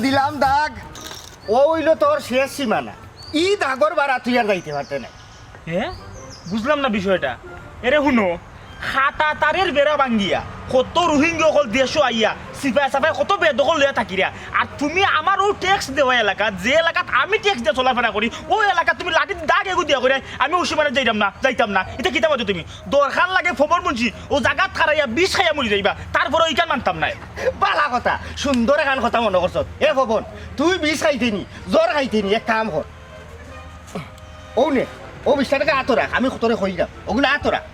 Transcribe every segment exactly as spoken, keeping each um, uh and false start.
দিলাম দাগ, ও অইলো তোর শেষ সীমানা। ই দাগর বারা তুই আর যাইতে পারতে না। হে? বুঝলাম না বিষয়টা। এরে হুনো, কাটাতারের বেড়া ভাঙ্গিয়া কত রোহিঙ্গা অকল দেশো আইয়া সিপাই সাপাই কত বেদখল লইয়া থাকিরা। আর তুমি আমার অউ ট্যাক্স দেওয়া এলাকাত, যে এলাকাত আমি ট্যাক্স দিয়া চলাফেরা করি, অউ এলাকাত তুমি লাঠির দাগ এগু দিয়া কইরায়, আমি অউ সীমানাত যাইতাম না, যাইতাম না। ইতা কিতা মাতো তুমি? দরকার লাগে ফবন মুন্সি, অউ জাগাত খাড়াইয়া বিষ খাইয়া মরি যাইবা, তারপরেও ইখান মানতাম নায়। বালা কথা, সুন্দর এখান কথা মনো করছস। এ ফবন, তুই বিষ খাইতে নি, জর খাইতে নি, এক কাম কর। অউ নে, অউ বিশটা টেকা আতো রাখ, আমি তোরে কইরাম, অগুন আতো রাখ।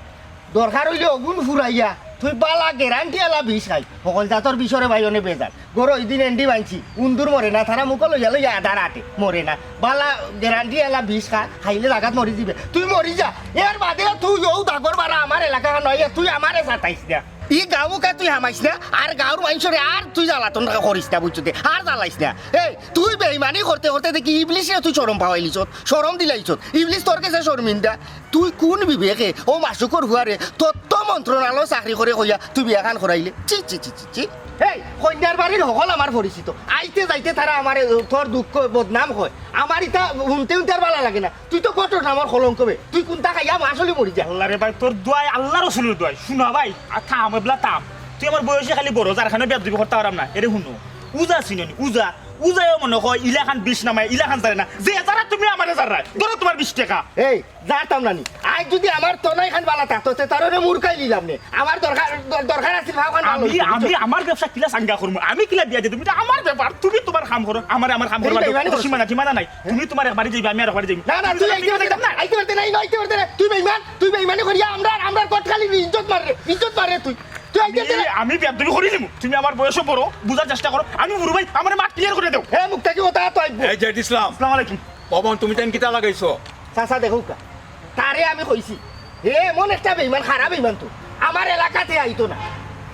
দরকার অইলে অগুন ফুরাইয়া তুই বালা গ্যারান্টি আলা বিষ খাই। হকল জাতর বিষরে ভাই অনে বেজার। গরো ইদিন এন্ডি বানছি, উন্দুর মরে না, তারা মুখো লইয়া লইয়া আধার আটে, মরে না। বালা গ্যারান্টি আলা বিষ খা, খাইলে জাগাত মরি যিবে। তুই মরি যা, এর বাদে তুই অউ দাগর বারা আমার এলাকা নয়, তুই আমারে সাতাইস না। ই গাঁওকা তুই হামাইস না, আর গাঁওর মানষরে আর তুই জ্বালাতন করিস না, বুঝছো দে, আর জ্বালাইস না। এই, তুই বেইমানি করতে করতে দেখি ইবলিশরে তুই শরম পাওয়াইলিছত, শরম দিলাইছত। ইবলিশ তোর গেছে শরমিন্দা। তুই কুন বিবেকে অউ মাসুকর ফুয়ারে তথ্য মন্ত্রণালয় চাকরি করে কইয়া তুই বিয়াখান করাইলে? ছি, ছি, ছি, ছি, ছি। এই, কইন্যার বাড়ির হকল আমার পরিচিত। আইতে যাইতে তারা আমারে, এ, তোর দুঃখ বদনাম কয়। আমার ইতা হুনতে হুনতে আর বালা লাগে না। তুই তো ঘটনা আমার কলঙ্ক বে। তুই কুনতা খাইয়া মাছ হলি মরি যা। আল্লারে ভাই, তোর দোয়াই, আল্লা রসুলর দোয়াই। হুনা ভাই, আর থাম, এবলা থাম। তুই আমার বয়সে খালি বড়, যার কারণে বেয়াদবি করতাম পাররাম না। এরে হুনো, উজা চিনো নি? উজা। উজায়ও মনো কয় ইলাখান বিষ নামায়, ইলাখান জারে না। যে জারা তুমি আমারে জাররায়, ধরো তুমার বিশ টেকা। এই, জারতাম না নি। আইজ যুদি আমার তনাই খান বালা থাকতো, তে তারে মুরকাই নিলাম নে। আমার দরকার, দর-, দরকার আছিল, ভাও খান ভালো আমি, হইতো, আমি বুঝছো? আমার ব্যবসা কিলা চাঙ্গা করমু, আমি কিলা বিয়া দিতাম, ইটা আমার ব্যাপার। তুমি তুমার কাম করো, আমারে আমার কাম এই করবা দেও। বেইমানি তো করছো। সীমা না, সীমানা নাই। তুমি তুমার এক বাড়ি যাইবা, আমি আর এক বাড়ি যাইমু। না, না, তুমি তুই যাইতে আইতে পারতে না, যাইতাম না। আইতে পারতে না, আইতে পারতে না। তুই বেইমান, তুই বেইমানি করিয়া আমরার, আমরার কটখালি ইজ্জত মাররে, ইজ্জত মাররে তুই। তুই আইতে পারতে আমি, না। আমি বেয়াদবি করিলিমু। তুমি আমার বয়সে বড়, বুঝার চেষ্টা করো। আমি বুড়ো ভাই, আমারে মাফ clear করি দেও। হে মুখ থাকি কথা তো আইবো। এই জেড ইসলাম। আসসালামু আলাইকুম। পবন, তুমি তাইন কিতা লাগাইছো? চাচা, দেখউক্কা, তারে আমি কইছি, হে এমন একটা বেইমান, খারাপ বেইমান তো। আমার এলাকাত হে আইতো না।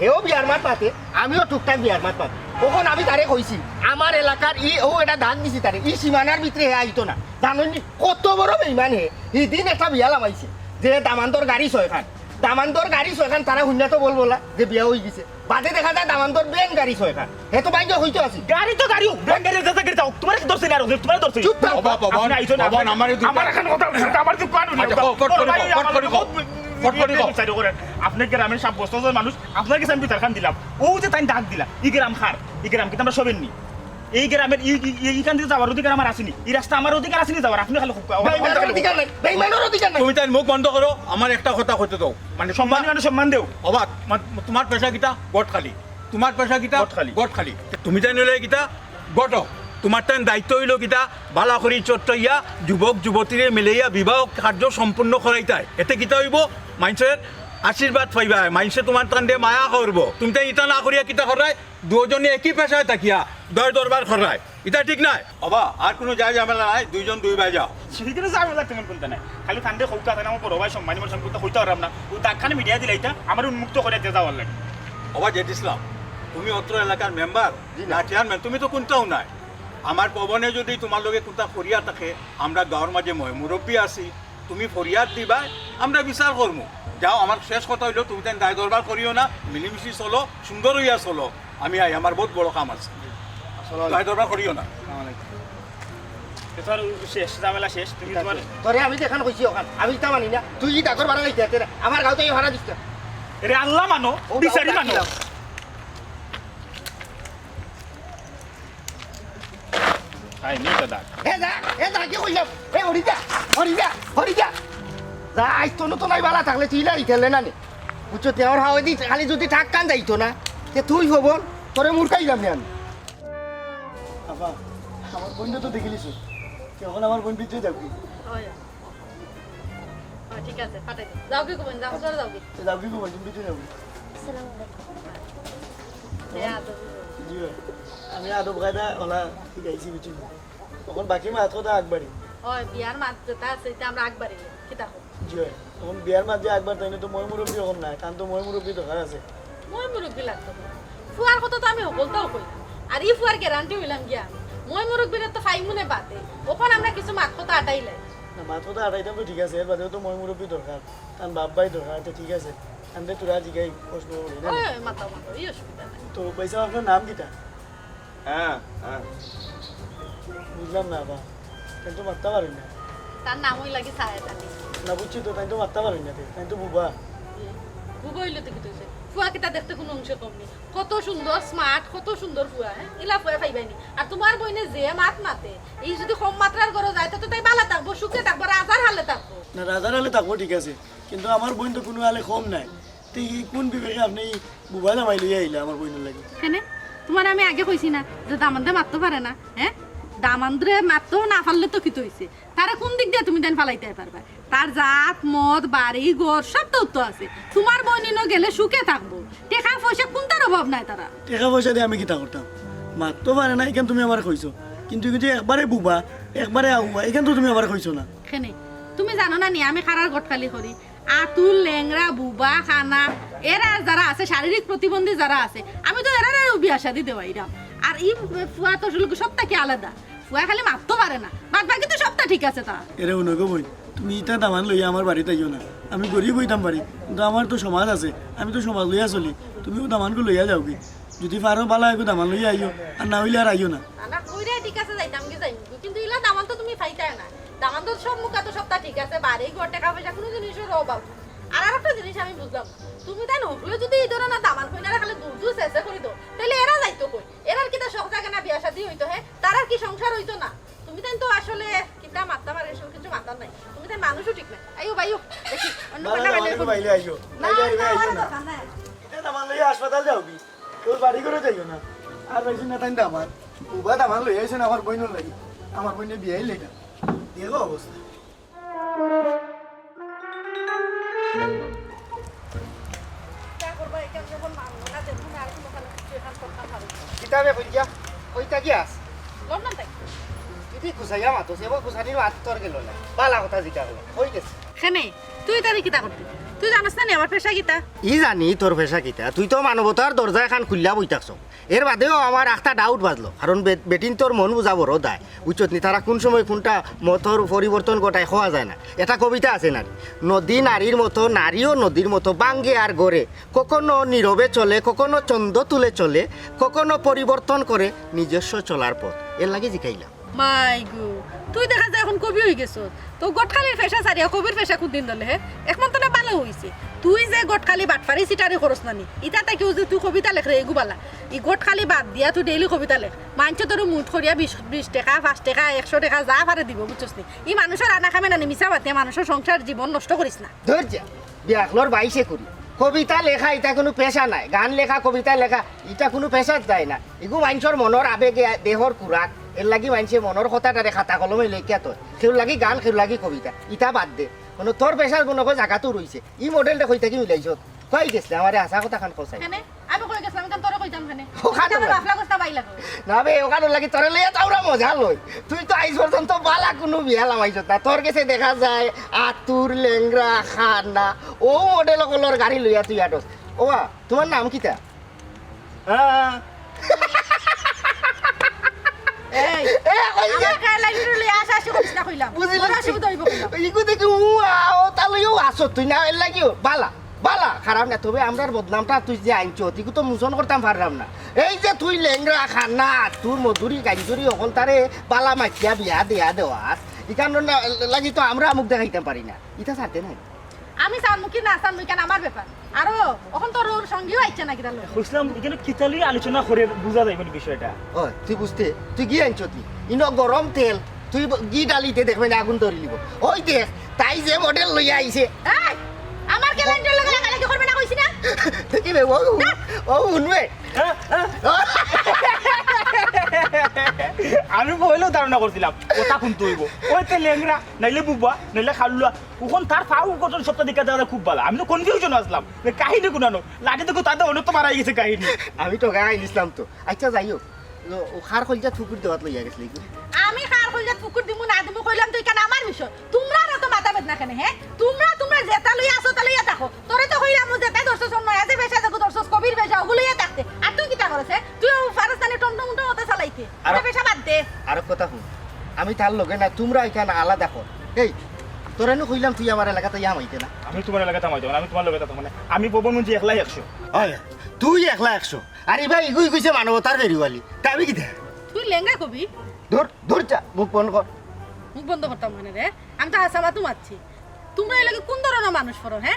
হেও বিয়ার মাত মাতে, আমিও টুকটাক বিয়ার মাত মাতি। অখন আমি তারে কইছি, আমার এলাকার ই, অউ এটা দাগ দিছি তারে, ই সীমানার ভিতরে হে আইতো না। জানইন নি কত বড় বেইমান হে? হিদিন একটা বিয়া লামাইছে, যে দামান্দর গাড়ি ছয়খান, দামান্দর গাড়ি ছয়খান, তারা হুনিয়া তো বলবলা যে বিয়া অইগেছে। বাদে দেখা যায় দামান্দর ভ্যান গাড়ি ছয়খান। হে তো বাইকে কইতো আছে। গাড়ি তো গাড়ি, ভ্যান গাড়ি যেতা গাড়ি যাউক, তুমারে কি ধরছে না আর তুমারে ধরছে? চুপ থাক। বাবা, বাবা, আপনে আইছো না, বাবা, আপনে আমারে দুই আমার এখন কথা বলছেন, আমার দুঃখ আনো না। আচ্ছা, কও, ফট করি কও, ফট করি কও, ফট করি কও। বিচার করেন। আপনে গ্রামের সাব্যস্ত মানুষ, আপনার কাছে আমি বিচারখান দিলাম। অউ যে তাইন ডাক দিলা, ই গ্রাম কার? ই গ্রাম কিতা আমরার সবের নি? এই গ্রামের ই, ই, ই, ইখান দিয়া যাওয়ার অধিকার আমার আছে নি? ই রাস্তা আমার অধিকার আছে নি যাওয়ার? আপনে খালি কউক্কা। বেইমানর অধিকার নাই, বেইমানর অধিকার নাই। তুমি তাইন মুখ বন্ধ করো, আমার একটা কথা কইতে দেও। মানে সম্মানী মানুষ সম্মান দেও। অবাক, মা-, তুমার পেশা কিতা? ঘটকালি। তুমার পেশা কিতা? ঘটকালি। ঘটকালি। তুমি তাইন অইলে কিতা? ঘটক। তুমার তাইন দায়িত্ব অইলো কিতা? বালা করি চট্টইয়া যুবক যুবতীরে মিলাইয়া বিবাহ কার্য সম্পূর্ণ করাইতায়। এতে কিতা অইবো? মাইনষের আশীর্বাদ পাইবায়, মাইনষে তুমার তানরে মায়া করবো। তুমি তাইন ইতা না করিয়া কিতা কররায়? দুইজনে একই পেশায় থাকিয়া দর দরবার কররায়, ইতা ঠিক নায়। ওবা, আর কুনু যায় ঝামেলা নাই, দুইজন দুই ভাই যাও। সেখানে ঝামেলা তেমন কুনতা নাই, খালি তানরে কউক্কা, তাইন আমার বড় ভাই সম্মানী মানুষ, আমি কুনতা কইতাম পাররাম না। অউ দাগখান মিটাইয়া দিলাইতা, আমারে উন্মুক্ত করিয়া দিয়া যাওয়ার লাগি। ওবা জেড ইসলাম, তুমি অত্র এলাকার মেম্বার জি না। না চেয়ারম্যান? তুমি তো কুনতাও নায়। আমার পবনে যুদি তুমার লগে কুনতা করিয়া থাকে, আমরা গাঁওর মাঝে ময়-মুরব্বি আছি, তুমি ফরিয়াদ দিবায়, আমরা বিচার করমু। যাও, আমার শেষ কথা অইলো, তুমি তাইন দায় দরবার করিও না, মিলিমিশি চলো, সুন্দর অইয়া চলো। আমি আই, আমার বউত বড় কাম আছে। আসসালামু আলাইকুম। দায় দরবার করিও না। আসসালামু আলাইকুম। এ তোর শেষ, ঝামেলা শেষ। তুমি তুমার তোরে আমি যেখান কইছি অখান, আমি ইতা মানি না। তুই ই দাগর বারা লাইতে আতে না, আমার গাঁওত ই হারা দিস না। এরে আল্লা মানো, ও বিচারি গাঁও মানো। ডাকিলাম। আই, নি তো দাগ। এ যা, এ যা, কি কইলাম? এ হরি যা, হরি যা, হরি যা। যা, আইজ তো নতুন আই বালা থাকলে তুই না ইতেলে না নে। বুঝছো, তে ওর হাওয়া দি খালি যুদি টাক কান যাইতো না, তে তুই হবন, তোরে মুরকাইলাম নে আমি। আপা, আমার বইনরে তো দেখিলিছো। তে অখন আমার বইন ভিতরে যাউক। অয়। অয়, ঠিক আছে, পাঠাই দেও। যাওগি গো বইন, যাও, চলো যাওগি। তে যাউক গো বইন, তুমি ভিতরে যাউক। আসসালামু আলাইকুম। এ আদব। জি অয়। আমি আদব কায়দা অলা শিখাইছি, বুঝছো? অখন বাকি মাত কথা আগবাড়ি। অয়, বিয়ার মাত যেতা আছে, ইতা আমরা আগবাড়ি। কিতা কও? জি অয়। অখন বিয়ার মাত যে আগবাড়ি, তাইন তো ময়-মুরব্বি অখন নাই, তান তো ময়-মুরব্বি দরকার আছে। ময়-মুরব্বি লাগতো না। ফুয়ার কথা তো আমি হকলতাউ কই। আর ই ফুয়ার গ্যারান্টি অইলাম গিয়া আমি। ময়-মুরব্বিরে তো ফাইমু নে বাদে। অখন আমরা কিছু মাত কথা আটাইলাই। না, মাত কথা আটাইতাম তো ঠিক আছে, এর বাদেও তো ময়-মুরব্বি দরকার। তান বাপ-ভাই দরকার, তে ঠিক আছে। আনতে তোরা জিগাই প্রশ্ন করি না? অয়, অয়, মাতাও, মাতাও, ই অসুবিধা নাই। তো ভাইসাব, আপনার নাম কিতা? হ্যাঁ, হ্যাঁ। বুঝলাম না, আপা। তাইন তো মাততা পারইন না। তার নামউ লাগি সায়েদ আলী। না, বুঝছি তো, তাইন তো মাততা পারইন না, তাইন তো বুবা। বুবা অইলে তো কিতা অইছে? ফুয়া কিতা দেখতে কুনু অংশে কম নি? কত সুন্দর, smart, কত সুন্দর ফুয়া, হ্যাঁ? ইলা ফুয়া পাইবায় নি। আর তুমার বইনে যে মাত মাতে, ই যুদি কম মাতরার ঘরো যায়, তে তো তাই বালা থাকবো, সুখে থাকবো, রাজার হালে থাকবো। না, রাজার হালে থাকবো, ঠিক আছে, কিন্তু আমার বইন তো কুনু হালে কম নায়। তে ই কুন বিবেকে আপনে ই বুবা জামাই লইয়া আইলা আমার বইনর লাগি? কেনে? তুমারে আমি আগে কইছি না যে দামান্দে মাততো পারে না, হ্যাঁ? দামান্দরে মাততো না পারলে তো কিতা অইছে? তারে কুন দিক দিয়া তুমি তাইন ফালাইতায় পারবায়? তার জাত, মদ, বাড়ি, ঘর সব তো উত্তর আছে। তুমার বইন ইনো গেলে সুখে থাকবো। টেকা পয়সা কুনটার অভাব নাই তারার। টেকা পয়সা দিয়া আমি কিতা করতাম? মাততো পারে না, ইখান তুমি আমারে কইছো। কিন্তু, কিন্তু একবারে বুবা, একবারে আউয়া, ইখান তো তুমি আমারে কইছো না। কেনে? তুমি জানো না নি আমি কারার ঘটকালি করি? আতুর, লেংড়া, বুবা, কানা, এরা যারা আছে, শারীরিক প্রতিবন্ধী যারা আছে, আমি তো এরারেউ বিয়া শাদি দেওয়াইরাম। আর ই ফুয়া তো আসলে সব থাকি আলাদা। ফুয়া খালি মাততো পারে না, বাদ বাকি তো সবটা ঠিক আছে তার। এরে হুনো গো বইন, তুমি ইতা দামান লইয়া আমার বাড়িত আইও না। আমি গরিব অইতাম পারি, কিন্তু আমার তো সমাজ আছে, আমি তো সমাজ লইয়া চলি। তুমি অউ দামানগু লইয়া যাওগি, যুদি পারো বালা এগু দামান লইয়া আইও, আর না অইলে আর আইও না। না, না, কইরা ঠিক আছে, যাইতাম কি যাইমু, কিন্তু ইলা দামান তো তুমি পাইতায় না। দামান তো সব মুখা তো সবটা ঠিক আছে, বাড়ি ঘর, টেকা পয়সা, কুনু জিনিসর অভাব নাই। আর আরেকটা জিনিস আমি বুঝলাম না, তুমি তাইন হকলে যুদি ই ধরনর দামান কইনারে খালি দুধ দুধ শেষে করি দেও, তাইলে এরা যাইতো কই? এরার কিতা শখ জাগে না বিয়া শাদি অইতো, হ্যাঁ? তারার কি সংসার অইতো না? তুমি তাইন তো আসলে কিতা মাততা পারে, সব কিছু মাতার নাই। তুমি তাইন মানুষও ঠিক না। আইও বাইও, দেখি অন্য না, না, কন্যা না, বাইলে অন্য করি। বাইলে আইও। না, বাইলে আইও, না, আইও আমার না। দরকার নাই। ইতা দামান লইয়া হাসপাতাল যাওগি, কেউর বাড়ি ঘরো যাইও না। আর পাইছি না তাইন দামান, বুবা দামান লইয়া আইছইন আমার বইনর লাগি। আমার বইনে বিয়া অইলে ইটা। দেখো অবস্থা। কিতা করবা, এখান যখন মানবো না, দেখুন আর কোনো কারণে কিছু এখান করতাম পারি না। কিতাবে কইয়া, কইতা কি আস? লন্ডন থাকি। কিদি গুছাইয়া মাতো, সেবা গুছানির মাত তোর গেল না। বালা কথা জিকা গেল, কই গেছে? কেনে, তুই তারে কিতা করতে? তুই জানোস না নি আমার পেশা কিতা? ই জানি তোর পেশা কিতা। তুই তো মানবতার দরজা এখান খুলিয়া বই থাকছ। এর বাদেও আমার একটা doubt বাজলো, কারণ বে-, বেটিন্তর মন বুঝা বড় দায়, বুঝছত নি? তারা কুন সময় কুনটা মতর পরিবর্তন ঘটায় কওয়া যায় না। এটা কবিতা আছে না, নদী নারীর মতো, নারীও নদীর মতো, ভাঙ্গে আর গড়ে, কখনো নীরবে চলে, কখনো ছন্দ তুলে চলে, কখনো পরিবর্তন করে নিজস্ব চলার পথ। এর লাগি জিকাইলাম। মাই গো, তুই দেখা যায় এখন কবি অই গেছস। তো ঘটকালির পেশা ছাড়িয়া কবির পেশা কুনদিন ধরলে হে? এক মন তো না ভালা অইছে। তুই যে ঘটকালি বাটপারি চিটারি করস না নি, ইতা থাকি অউ যে তুই কবিতা লেখরে এগু বালা। ই ঘটকালি বাদ দিয়া তুই daily কবিতা লেখ। মানষে তোরে মুঠ করিয়া বিশ, বিশ টেকা, পাঁচ টেকা, একশো টেকা যা পারে দিবো, বুঝছস নি? ই মানুষর আনা কামে না নি, মিছা মাতিয়া মানুষর সংসার জীবন নষ্ট করিস না। ধৈর্য, বিয়াখলর বাইশে করি। কবিতা লেখা ইটা কুনু পেশা নায়, গান লেখা, কবিতা লেখা ইটা কুনু পেশাত যায় না। ইগু মানষর মনর আবেগে দেহর খুরাক, এর লাগি মানষে মনর কথাটারে খাতা কলমে লেখিয়া থয়। কেউর লাগি গান, কেউর লাগি কবিতা, ইটা বাদ দে। কুনু তোর পেশার কুনু জাগাত রইছে, ই model টা কই থাকি মিলাইছত? কই গেছলে? আমারে হাছা কথাখান কও চাই। কেনে? আমি কই গেছলাম, ইখান তোরে কইতাম কেনে? ওখানে ইখান আমার লই। বাফলা গোস্তা বাইলা কই? না বে, ওখানে লাগি তোরে লইয়া তাওরা মজা লই। তুই তো আইজ পর্যন্ত বালা কুনু বিয়া লামাইছত না। তোর গেছে দেখা যায় আতুর, লেংড়া, কানা, অউ model অকলর গাড়ি লইয়া তুই আটস। ওবা, তুমার নাম কিতা? হ্যাঁ। এই, এ, কই যে? আমার গায়ে লাইন লইয়া আশা আশি করিস না কইলাম। বুঝলি? তোর অসুবিধা অইবো কইলাম। ইগু দেখি উ, আ, ও, তা লইয়াও আসো তুই না, এর লাগিও। বালা, বালা, খারাপ না। তবে আমরার বদনামটা তুই যে আনছত, ইগু তো মোচন করতাম পারলাম না। এই যে তুই লেংড়া, কানা, তোর মধুরি, গাঞ্জুরি, অকলতারে বালা মাতিয়া বিয়া দিয়া দেওয়ার, ইখান না লাগি তো আমরা মুখ দেখাইতাম পারি না। ইটা ছাড়তে নাই। আমি চাইমু কি না চাইমু, ইখান আমার ব্যাপার। আরো, অখন তোর অউ সঙ্গীও আইছে না কিতা লগে? কইছলাম, ইখানো কিতা লইয়া আলোচনা করে বুঝা যাইবো নি বিষয়টা? ও, তুই বুঝতে, তুই ঘি আনছত নি? ইনো গরম তেল, তুই ব-, ঘি ঢালিতে দেখবে না আগুন ধরিলিবো। ওই দেখ, তাই যে model লইয়া আইছে। এই, আমার calendar লগে লাগালাগি করবে না কইছি না? দেখি বে, ও, ও, ও, হুনবে। হ্যাঁ, হ্যাঁ। আমি পয়লাউ ধারণা করছিলাম, কথা কুনতা অইবো। ওই তে লেংড়া, নাইলে বুবা, নাইলে খালুয়া। অখন তার ফাউ গঠন সবটা দেখা যায় খুব বালা। আমি তো confusion আছলাম যে কাহিনী কুনানো। লাঠি তো তাতে অনেক তো মারাই গেছে কাহিনী। আমি তো গাই নিছলাম তো। আচ্ছা, যাই হোক, ও, ও কার কইলজাত ফুকুর দেওয়াত লইয়া গেছলে ইগু? আমি কার কইলজাত ফুকুর দিমু না দিমু কইলাম তো ইখান আমার বিষয়। তুমরার অত মাথা বেদনা কেনে, হে? তুমরা, তুমরা যেতা লইয়া আছো, তা লইয়া থাকো। তোরে তো কইলাম, ও যেতায় ধরছস, অন্য এ যে পেশা যেগু ধরছস, কবির পেশা, ওগু লইয়া থাকতে। আর তুই কিতা করস, হে? তুই ও ফারস্তানে টমটম উল্টা মতো চালাইতে। আর এটা পেশা বাদ দে। আর কথা হুন, আমি তার লগে না, তুমরা ইখান আলাদা কর। এই, তোরে নু কইলাম তুই আমার এলাকাত ইয়া হামাইতে না। আমি তুমার এলাকাত হামাইতাম না, আমি তুমার লগে থাকতাম মানে, আমি পবন মুন্সি একলাই একশো। হয়, তুই একলা একশো, আর ইবা ইগুই কইছে মানবতার ফেরিওয়ালি, তা আমি কিতা? তুই লেংড়া কবি? ধর, ধর যা, মুখ বন্ধ কর। মুখ বন্ধ করতাম মানে রে, আমি তো হাছা মাতু মাতছি। তুমরা অইলাগি কুন ধরনর মানুষ পড়ো, হে?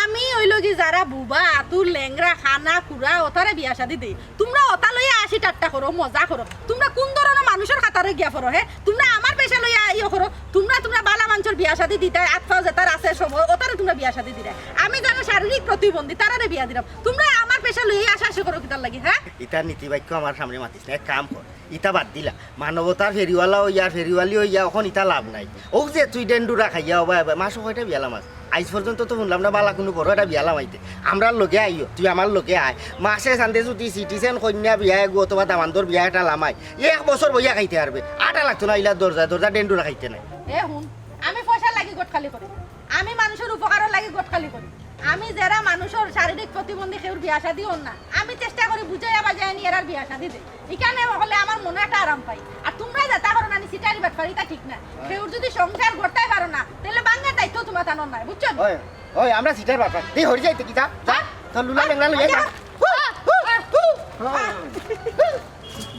আমি অইলাগি যারা বুবা, আতুর, লেংড়া, কানা, কুড়া, অতারে বিয়া শাদি দেই। তুমরা অতা লইয়া আশি ঠাট্টা করো, মজা করো। তুমরা কুন ধরনর মানুষর কাতারে গিয়া পড়ো, হে? তুমরা আমার পেশা লইয়া ইয়ে করো। তুমরা, তুমরা বালা মানষর বিয়া শাদি দিতায়, আত পাও যেতার আছে সময়, অতারে তুমরা বিয়া শাদি দিরায়। আমি যারা শারীরিক প্রতিবন্ধী, তারারে বিয়া দিরাম। তুমরা আমার পেশা লইয়া আশা আশি করো কিতার লাগি, হে? ইতা নীতি বাক্য আমার সামনে মাতিস না, এক কাম কর, ইতা বাদ দিলা। মানবতার ফেরিওয়ালা অইয়া, ফেরিওয়ালি অইয়া, অখন ইতা লাভ নাই। অউ যে তুই ডেন্ডুরা খাইয়া, অবা, অবা, মাসো কয়টা বিয়া লামাস? আইজ পর্যন্ত তো হুনলাম না বালা কুনু বড় একটা বিয়া লামাইতে। আমরার লগে আইও, তুই আমার লগে আয়। মাসে চান্দে যুদি সিটিজেন কইন্যা বিয়া এগু অথবা দামান্দর বিয়া একটা লামাই, এক বছর বইয়া খাইতে পারবে। আটা লাগতো না, ইলা দরজা, দরজা ডেন্ডুরা খাইতে নাই। এ হুন, আমি পয়সার লাগি গটকালি করি, আমি মানষর উপকারর লাগি গটকালি করি। আমি যেরা মানষর শারীরিক প্রতিবন্ধী কেউর বিয়া শাদি অর না, আমি চেষ্টা করি বুঝাইয়া বাজাইয়া নি এরার বিয়া শাদি দেই। ইখানে অইলে আমার মনো একটা আরাম পাই। আর তুমরা যেতা করো না নি, সিটারি বাটপারি, ইতা ঠিক না। কেউর যুদি সংসার গড়তায় পারো না, তাইলে ভাঙ্গার দায়িত্ব তুমরা তানর নায়, বুঝছো নি? ওই, ওই, আমরা সিটার বাটপার। তুই হরি যাইতে কিতা? যা, তোর লুলা লেংড়া লইয়া যা।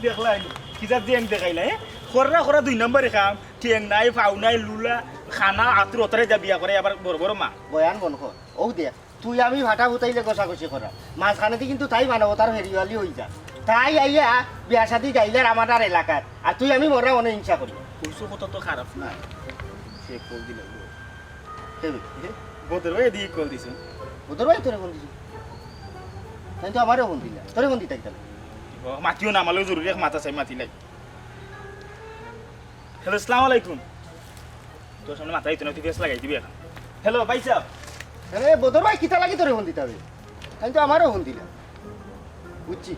দেখলাই নি? কিতা যে আমি দেখাইলা, এ? কররা কররা দুই নম্বরি কাম, ঠেং নাই, ফাও নাই, লুলা, কানা, আতুর, অতারে যা বিয়া করে আবার বড় বড় মা। বয়ান বন্ধ কর। অউ দেখ, তুই আমি ফাটা ফুটাইলে ঘষাঘষি করা। মাঝখানেদি কিন্তু তাই মানবতার ফেরিওয়ালি অইযা। তাই আইয়া বিয়া শাদি গাইলার আমার আর এলাকাত। আর তুই আমি মররা অনে হিংসা করি। কইছো কথা তো খারাপ না। সে কল দিল। হে বে। এ, বদর ভাই এদিকে কল দিছইন। বদর ভাই তোরে ফোন দিছইন? তাইন তো আমারেও ফোন দিলা। তোরে ফোন দিতা কিতা? ও, মাতিও না, আমার লগে জরুরি এক মাত আছে, মাতিলাই। হ্যালো, আসসালামু আলাইকুম। তোর সামনে মাতাইতো না, তুই ফেস লাগাই দিবি অখন। হ্যালো, ভাই সাহেব। আরে, বদর ভাই, কিতা লাগি তোরে ফোন দিতা বে? তাইন তো আমারেও ফোন দিলা। বুঝছি।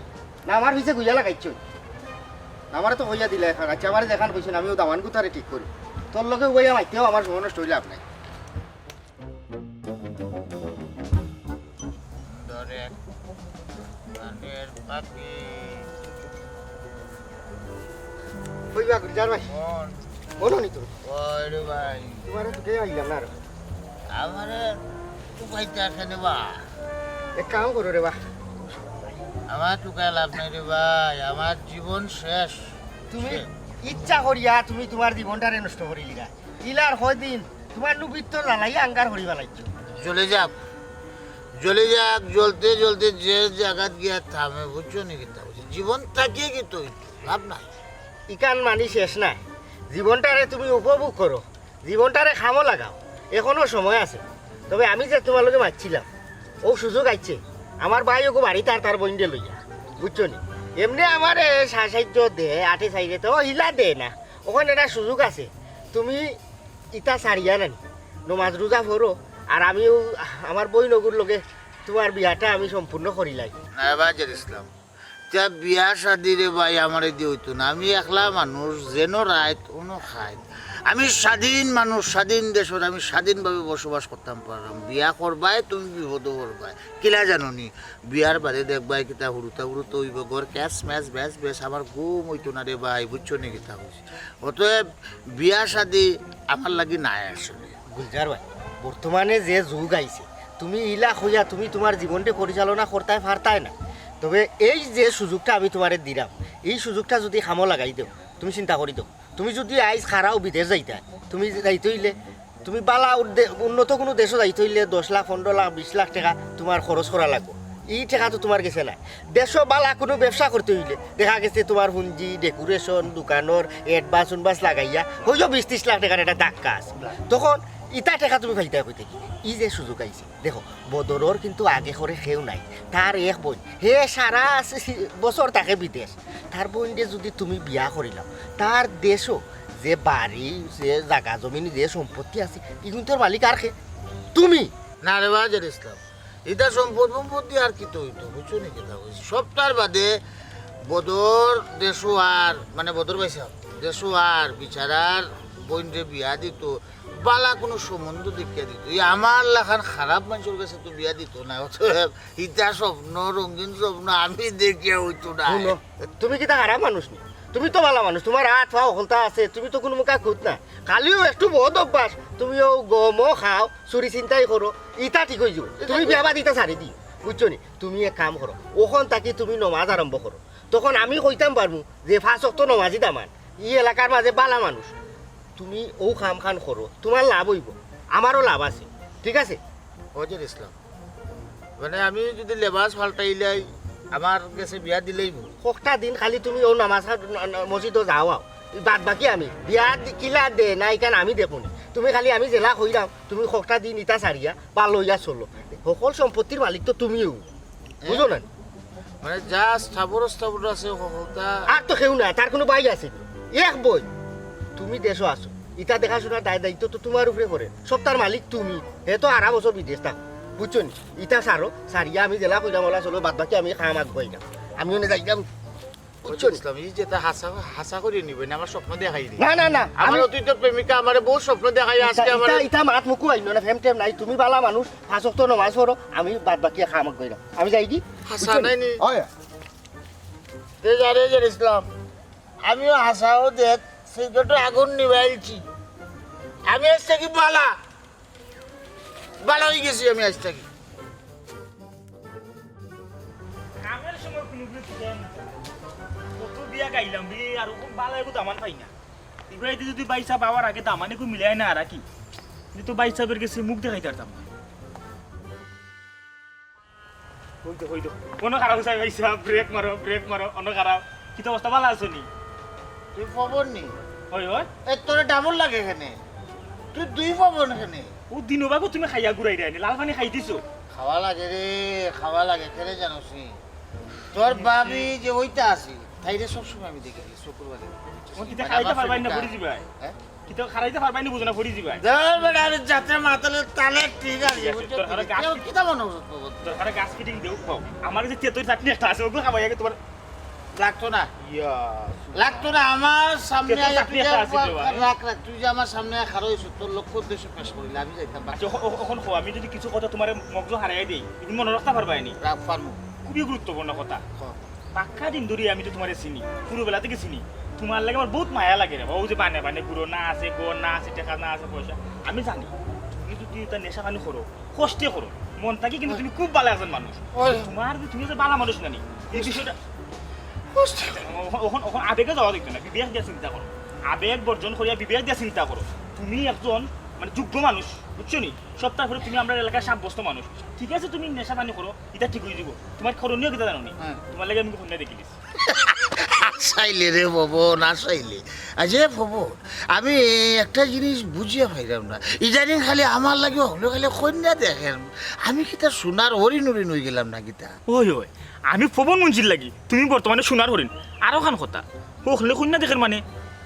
না, আমার পিছে গুইয়া লাগাইছো। আমারে তো কইয়া দিলা অখন। আচ্ছা, আমারে যেখান কইছইন, আমিও দামান গুতারে ঠিক করি। তোর লগে উবাইয়া মাইতেও আমার সময় নষ্ট অইলে লাভ নাই। ধরে কানের পাখি। কই বা গুলজার ভাই? মন। বলো নি তুমি। ওই রে ভাই। তোমারে তো কে আইলাম না রে। আমারে তো পাইতে আসে রে বা। এক কাম করো রে বা। আমার টুকায় লাভ নাই রে ভাই, আমার জীবন শেষ। তুমি শেষ। ইচ্ছা করিয়া তুমি তোমার জীবনটারে নষ্ট করিলিরা। ইলার কয়দিন তোমার লুবিত্ত জ্বালাইয়া আঙ্গার করিবা লাগছো। জ্বলে যাক, জ্বলে যাক, জ্বলতে জ্বলতে যে জাগাত গিয়া থামে, বুঝছো নি কিতা কইছি? জীবন থাকিয়া কিতা অইতো? লাভ নাই। ইখান মানি শেষ নাই। জীবনটারে তুমি উপভোগ করো, জীবনটারে কামো লাগাও, এখনো সময় আছে। তবে আমি যে তোমার লগে মাতছিলাম, অউ সুযোগ আইছে, আমার ভাই অগু বাড়িত আর তার বইনরে লইয়া, বুঝছো নি? এমনে আমারে সা-, সাহায্য দে, আটে সাইডে তো হিলা দে না, অখান একটা সুযোগ আছে, তুমি ইতা ছাড়িয়া নানি, নমাজ রোজা পড়ো, আর আমিও আমার বইন অগুর লগে তোমার বিয়াটা আমি সম্পূর্ণ করিলাই। না, বাজার ইসলাম, তা বিয়া শাদি রে ভাই আমারে দি অইতো না। আমি একলা মানুষ, যেনো রাইত, অনো খাইত। আমি স্বাধীন মানুষ, স্বাধীন দেশর, আমি স্বাধীনভাবে বসবাস করতাম পাররাম। বিয়া করবায়, তুমি বিপদো পড়বায়। কিলা জানো নি? বিয়ার বাদে দেখবায় কিতা হুরুতা হুরুতা অইবো, ঘর ক্যাশ ম্যাচ ব্যাস ব্যাস, আমার ঘুম অইতো না রে ভাই, বুঝছো নি কিতা কইছি? অতএব বিয়া শাদি আমার লাগি নায় আসলে। গুলজার ভাই, বর্তমানে যে যুগ আইছে, তুমি ইলা কইয়া তুমি তোমার জীবনটা পরিচালনা করতায় পারতায় না। তবে এই যে সুযোগটা আমি তোমারে দিলাম, এই সুযোগটা যুদি কামো লাগাই দেও, তুমি চিন্তা করি দেও। তুমি যুদি আইজ খারাও বিদেশ যাইতায়, তুমি যাইতে অইলে, তুমি বালা উদ্দে-, উন্নত কুনু দেশো যাইতে অইলে দশ লাখ, পনরো লাখ, বিশ লাখ টেকা তোমার খরচ করা লাগবো। ই টেকা তো তোমার গেছে নাই। দেশো বালা কুনু ব্যবসা করতে অইলে দেখা গেছে তোমার পুঞ্জি, decoration, দোকানর advance উনভান্স লাগাইয়া হয়তো বিশ তিশ লাখ টেকার একটা ধাক্কা আছে। তখন ইতা টেকা তুমি পাইতায় কই থাকি? ই যে সুযোগ আইছে, দেখো, বদরর কিন্তু আগে করে কেউ নাই। তার এক বইন, হে সারা সি-, বছর থাকে বিদেশ। তার বইনরে যুদি তুমি বিয়া করিলাও, তার দেশো যে বাড়ি, যে জাগা জমিন, যে সম্পত্তি আছে, ইগুনতর মালিক আর কে? তুমি। না রে বাজার ইসলাম, ইতা সম্পদ সম্পত্তি আর কিতা অইতো, বুঝছো নি কিতা কইছি? সবতার বাদে বদর দেশো আর, মানে বদর ভাইসাব, দেশো আর বিচারার বইনরে বিয়া দিতো, বালা কুনু সম্বন্ধ দেখিয়া দিতো। ই আমার লাখান খারাপ মানষর গেছে তো বিয়া দিতো না। অতএব ইতা স্বপ্ন, রঙিন স্বপ্ন আমি দেখিয়া অইতো না। হুনো, তুমি কিতা খারাপ মানুষ নি? তুমি তো বালা মানুষ, তোমার আত পাও হকলতা আছে, তুমি তো কুনু মুখা খুঁত না। খালিও একটু বদ অভ্যাস, তুমিও গমও খাও, চুরি চিন্তাই করো, ইতা ঠিক অইযিবো। তুমি বিয়া বাদ ইতা ছাড়ি দি। বুঝছো নি? তুমি এক কাম করো, অখন থাকি তুমি নমাজ আরম্ভ করো, তখন আমি কইতাম পারমু যে পাঁচ ওয়াক্ত নমাজি দামান, ই এলাকার মাঝে বালা মানুষ, তুমি অউ কাম খান করো, তুমার লাভ অইবো, আমারও লাভ আছে, ঠিক আছে? হজর ইসলাম, মানে আমি যুদি লেবাস পাল্টাইলাই, আমার গেছে বিয়া দিলাইবো? হকটা দিন খালি তুমি অউ নামাজ, মসজিদো যাও আও, বাদ বাকি আমি বিয়া দি-, কিলা দে না ইখান আমি দেখমুনি। তুমি খালি আমি যেলা কইরাম, তুমি হকটা দিন ইতা ছাড়িয়া বালা অইয়া চলো। হকল সম্পত্তির মালিক তো তুমিউ, বুঝো না? মানে যা স্থাবর স্থাবর আছে হকলতা। আর তো কেউ না, তার কুনু ভাই আছে নি? এক বই। তুমি দেশো আছো, ইতা দেখাশোনার দায় দায়িত্ব তো তুমার উপরে পড়ে। সবতার মালিক তুমি। হে তো হারা বছর বিদেশ থাকো, বুঝছো নি? ইতা ছাড়ো, ছাড়িয়া আমি যেলা কইরাম অলা চলো, বাদ বাকি আমি কাম আগুয়াইরাম। আমি অনে যাইরাম, বুঝছো নি? ইসলাম, ই যেতা হাছা, হাছা করি নিবে না, আমার স্বপ্ন দেখাই রে। না, না, না, আমার আমি অতীতর প্রেমিকা আমারে বহুত স্বপ্ন দেখাই, ইতা, আজকে আমার ইতা, ইতা মাত মুখো আইনো না, ফেম টেম নাই। তুমি বালা মানুষ, পাঁচ ওয়াক্ত নমাজ পড়ো, আমি বাদ বাকি কাম আগুয়াইরাম। আমি যাইগি, হাছা বুঝছো নি? নাই নি? অয়। তে যা রে, যা রে ইসলাম, আমিও হাছাও দেখ, সিগারেটো আগুন নিবাইলছি। আমি আইজ থাকি বালা, বালা অইগেছি আমি আইজ থাকি। কামের সময় কুনু কিছু দেয় না। কত বিয়া গাইলাম রে, আর অখন বালা এগু দামান পাই না। ইবাইদি যুদি ভাইসাব আওয়ার আগে দামানি কু মিলাই না আর কি। কিন্তু ভাইসাবর গেছে মুখ দেখাইতারতাম না। অই তো, অই তো। অনো খাড়াও হুছাইন ভাইসাব, ব্রেক মারো, ব্রেক মারো, অনো খাড়াও। কিতা অবস্থা, বালা আছো নি? তুই পবন নি? অয়, অয়। এ, তোরে ডাবল লাগে কেনে? তুই দুই পবন কেনে? অউ দিনো বাগু তুমি খাইয়া ঘুরাইরায় নি, লাল পানি খাই দিছো। খাওয়া লাগে রে, খাওয়া লাগে, কেনে জানোস নি? তোর ভাবি যে অইতা আছিল, তাইরে সবসময় আমি দেখি, চকুর বালি। অখন কিতা মানে খাইতে আমার পারবায় না, শরীরটা পড়ি যিবায়। হ্যাঁ? কিতা খাড়াইতে পারবায় নি, বুঝো না, পড়ি যিবায়। ধর বেটা, আমি জাতে মাতালে তালে ঠিক আছে, ঠিক আছে, বুঝছো? তোর ঘরে গাছ কিতা, কিতা মনে করছো? তোর ঘরে গাছ ফিটিং দেও, পাও। আমার কাছে তেতইর চাটনি একটা আছে, অগু খাবাই আগে তুমার। লাগতো না। ইয়া। লাগতো না, আমার সামনে তেতইর আয়, চাটনি তুই যে একটা আছে রে ভাই। রাখ, রাখ, তুই যে আমার সামনে আয় খাড়া অইছস, তোর লক্ষ্য উদ্দেশ্য পেশ করিলে আমি যাইতাম। আচ্ছা, অ-, অ-, অখন কও, আমি যুদি কিছু কথা তুমারে মগজো হারাই দেই, তুমি মনো রাখতা পারবায় নি? রাখ, পারমু। খুবই গুরুত্বপূর্ণ কথা। কও। বাক্কা দিন ধরি আমি তো তুমারে চিনি, হুরুবেলা থাকি চিনি। তুমার লাগি আমার বউত মায়া লাগে রে বা। অউ যে বানে বানে ঘুরো, না আছে ঘর, না আছে টেকা, না আছে পয়সা। আমি জানি, তুমি যুদি ইতা নেশা পানি করো, কষ্টে করো, মন থাকি কিন্তু তুমি খুব বালা একজন মানুষ। ওই। তুমার যে, তুমি যে বালা মানুষ নানি, ই বিষয়টা কষ্টে করো। অখন, অখন আবেগে যাওয়া যাইতো না, বিবেক দিয়া চিন্তা করো। আবেগ বর্জন করিয়া বিবেক দিয়া চিন্তা করো। তুমি একজন মানে যোগ্য মানুষ, বুঝছো নি? সবতার পরে তুমি আমরার এলাকার সাব্যস্ত মানুষ। ঠিক আছে, তুমি নেশা পানি করো, ইতা ঠিক অই যিবো। তুমার করণীয় কিতা জানো নি? হ্যাঁ। তুমার লাগি আমি কইন্যা দেখি দিছি। আছাইলে রে পবন, আছাইলে। আরে পবন, আমি একটা জিনিস বুঝিয়া পাইরাম না। ইদানিং খালি আমার লাগি হকলে খালি কইন্যা দেখের। আমি কিতা সোনার হরিণ হরিণ অইগেলাম না কিতা? ওই, ওই, আমি পবন মুন্সির লাগি, তুমি বর্তমানে সোনার হরিণ। আরোখান কথা, হকলে কইন্যা দেখের মানে,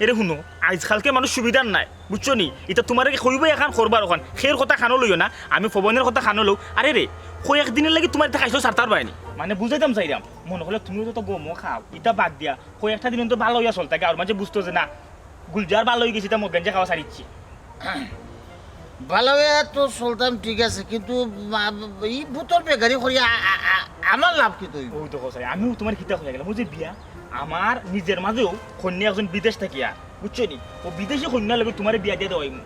এরে হুনো, আইজকালকে মানুষ সুবিধার নায়। বুঝছো নি? ইতা তুমারে কইবো এখান, করবার ওখান। হের কথা কানো লইও না, আমি পবনর কথা কানো লও। আরে রে, কয়েক দিনর লাগি তুমার ইতা খাইছো ছাড়তার বায়নি। মানে বুঝাইতাম চাইরাম, মনো করলে তুমিও তো গমও খাও, ইতা বাদ দিয়া কয়েকটা দিন তো বালা অইয়া চলতা, গাঁওর মাঝে বুঝতো যে না, গুলজার বালা অইগেছে, ইতা মদ গাঞ্জা খাওয়া ছাড়িছে। বালা অইয়া তো চলতাম, ঠিক আছে, কিন্তু মা-, ই ভূতর বেগারি করিয়া আ-, আ-, আ-, আমার লাভ কিতা অইবো? ওই তো কথা, আমিও তুমার কিতা কইয়া গেলাম, ওই যে বিয়া, আমার নিজর মাঝেও কইন্যা একজন বিদেশ থাকিয়া, বুঝছো নি? ও বিদেশি কইন্যার লগে তুমারে বিয়া দিয়া দেওয়াইমু।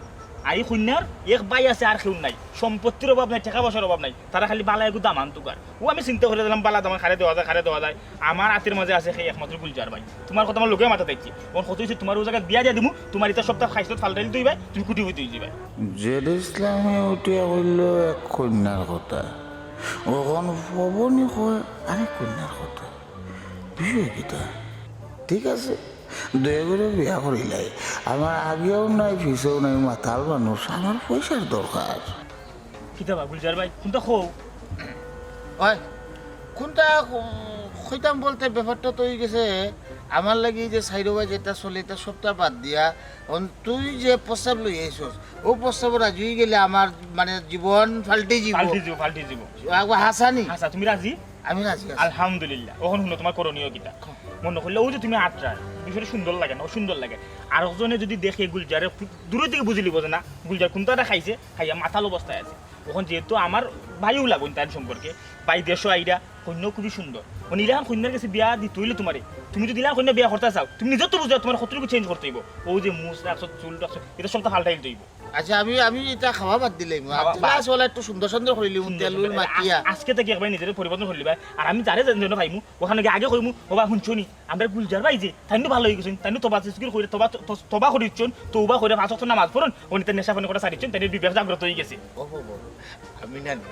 আর ই কইন্যার এক ভাই আছে, আর কেউ নাই, সম্পত্তির অভাব নাই, টেকা পয়সার অভাব নাই, তারা খালি বালা এগু দামান তুকার। ও আমি চিন্তা করিয়া দিলাম, বালা দামান কারে দেওয়া যায়, কারে দেওয়া যায়। আমার আতের মাঝে আছে সেই একমাত্র গুলজার ভাই। তুমার কথা আমার লগে মাথাত আইছে। অখন কথা অইছে, তুমারে অউ জাগাত বিয়া দিয়া দিমু, তুমার ইতা সবতা খাইছত ফালটাইল দিবায়, তুমি কুটিপতি অই যিবায়। জেড ইসলামে উঠিয়া কইল এক কইন্যার কথা, অখন পবনে কয় আরেক কইন্যার কথা। বিষয় কিতা? ঠিক আছে, দুইওগরে বিয়া করিলাই। আমার আগেও নাই, পিছেও নাই, মাতাল মানুষ, আমার পয়সার দরকার। কিতা বা গুলজার ভাই, কুনটা কও? ওই, কুনটা ক-, কইতাম বলতে ব্যাপারটা তো অইগেছে, আমার লাগি যে সাইরোবা যেটা চলে, ইটা সবটা বাদ দিয়া, অন তুই যে প্রস্তাব লই আইছস, ও প্রস্তাব রাজি অই গেলে আমার মানে জীবন পাল্টি যিবো। পাল্টি যিবো, পাল্টি যিবো। একবার হাসানি। আচ্ছা, তুমি রাজি? আমি রাজি আছি। আলহামদুলিল্লাহ। অখন হুনো, তুমার করণীয় কিতা? মনো করলে অউ যে তুমি আটরায়, বিষয়টা সুন্দর লাগে না, অ সুন্দর লাগে। আরকজনে যুদি দেখে গুলজারে, দূর থাকি বুঝিলিবো যে না, গুলজার কুনতা একটা খাইছে, খাইয়া মাতাল অবস্থায় আছে। অখন যেহেতু আমার ভাইও লাগইন তাইর সম্পর্কে, ভাই দেশো আইরা, কইন্যা খুবই সুন্দর। অখন ইলাখান কইন্যার গেছে বিয়া দিতো অইলে তুমারে, তুমি যুদি ইলাখান কইন্যা বিয়া করতা চাও, তুমি নিজে তো বুঝো তুমার কতটুকু change করতে অইবো। অউ যে মুছ রাখছো, চুল রাখছো, ইতা সবতা ফালটাইল দিতে অইবো। আচ্ছা, আমি, আমি ইতা খাওয়া বাদ দিলাইমু। খাওয়া বাদ। Glass ওলা একটু সুন্দর সুন্দর করিলিমু, সুন্দর তেল সুন্দর। উল মাখিয়া। আজ-, আজকে থাকি একবার নিজরে পরিবর্তন করিলিবায়। আর আমি যারে যেন যেন পাইমু, অখান আগে আগে কইমু, "ওবা হুনছো নি? আমরার গুলজার ভাই যে, তাইন নু ভালা অইগেছইন, তাইন নু তওবা তসবির কইরা, তওবা, তস-, তওবা করিছইন, তওবা করিয়া পাঁচ ওয়াক্ত নামাজ পড়ইন, অউ নিতে নেশা পানি করা ছাড়িছইন, তাইন বিবেক জাগ্রত অইগেছে।" ও বাবা, আমি না নি,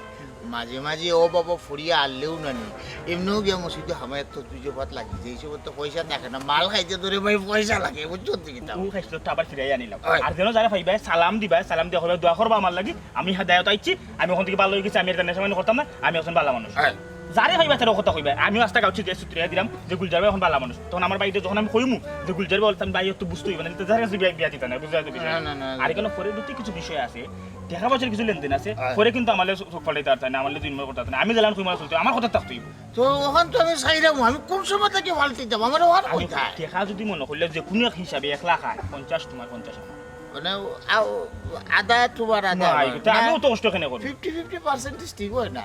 মাঝে মাঝে ও বাবা ফড়িয়া আনলেও না নি, এমনেও গিয়া মসজিদো হামাইয়া তসবি জপাত লাগি যায়, এই সময় তো পয়সা থাকে না, মাল খাইতে ধরে ভাই পয়সা লাগে, বুঝছো তো কিতা? ও খাইছিল তো আবার ফিরাই আনিলাম। অয়। আর যেন যারে পাইবায় সালাম দিবায়, সালাম দিয়া কইবায়, "দোয়া করবা আমার লাগি, আমি হেদায়ত আইছি, আমি অখন থাকি ভালা অইগেছি, আমি আর নেশা পানি করতাম না, আমি অখন ভালা মানুষ।" অয়। যারে পাইবায় তারে কথা কইবায়, আমিও আস্তা গাউছি যে সুত্রিয়া দিলাম যে গুলজার ভাই অখন ভালা মানুষ। তখন আমার ভাইরে যখন আমি কইমু যে গুলজার ভাই বলতাম, "ভাই, একটু বুঝতে অইবো না, তো যার কাছে বিয়া, বিয়া দিতা না, বুঝা যাইতো বিষয়।" না, না, না, না। আর এখানে পরে দুটি কিছু বিষয় আছে, টেকা পয়সার কিছু লেনদেন আছে, হ্যাঁ। পরে কিন্তু আমার লগে চোখ ফালাইতা পারতা না, আমার লগে দুই নম্বর করতা পারতা না। আমি যেলান কইমু চলতে, আমার কথা থাকতে অইবো। তো অখান তো আমি চাইরাম, আমি কোন সময় থাকি ফালতে যাবো? আমার অখান আমি কইতা। টেকা যদি মনো করিলে যে কুনু এক হিসাবে এক লাখ আয়, পঞ্চাশ তুমার, পঞ্চাশ আমার। মানে, আও, আধা তুমার, আধা না, আমার। এটা না, আমিও তো কষ্ট কেনে করি। Fifty fifty percentage ঠিক অয় না,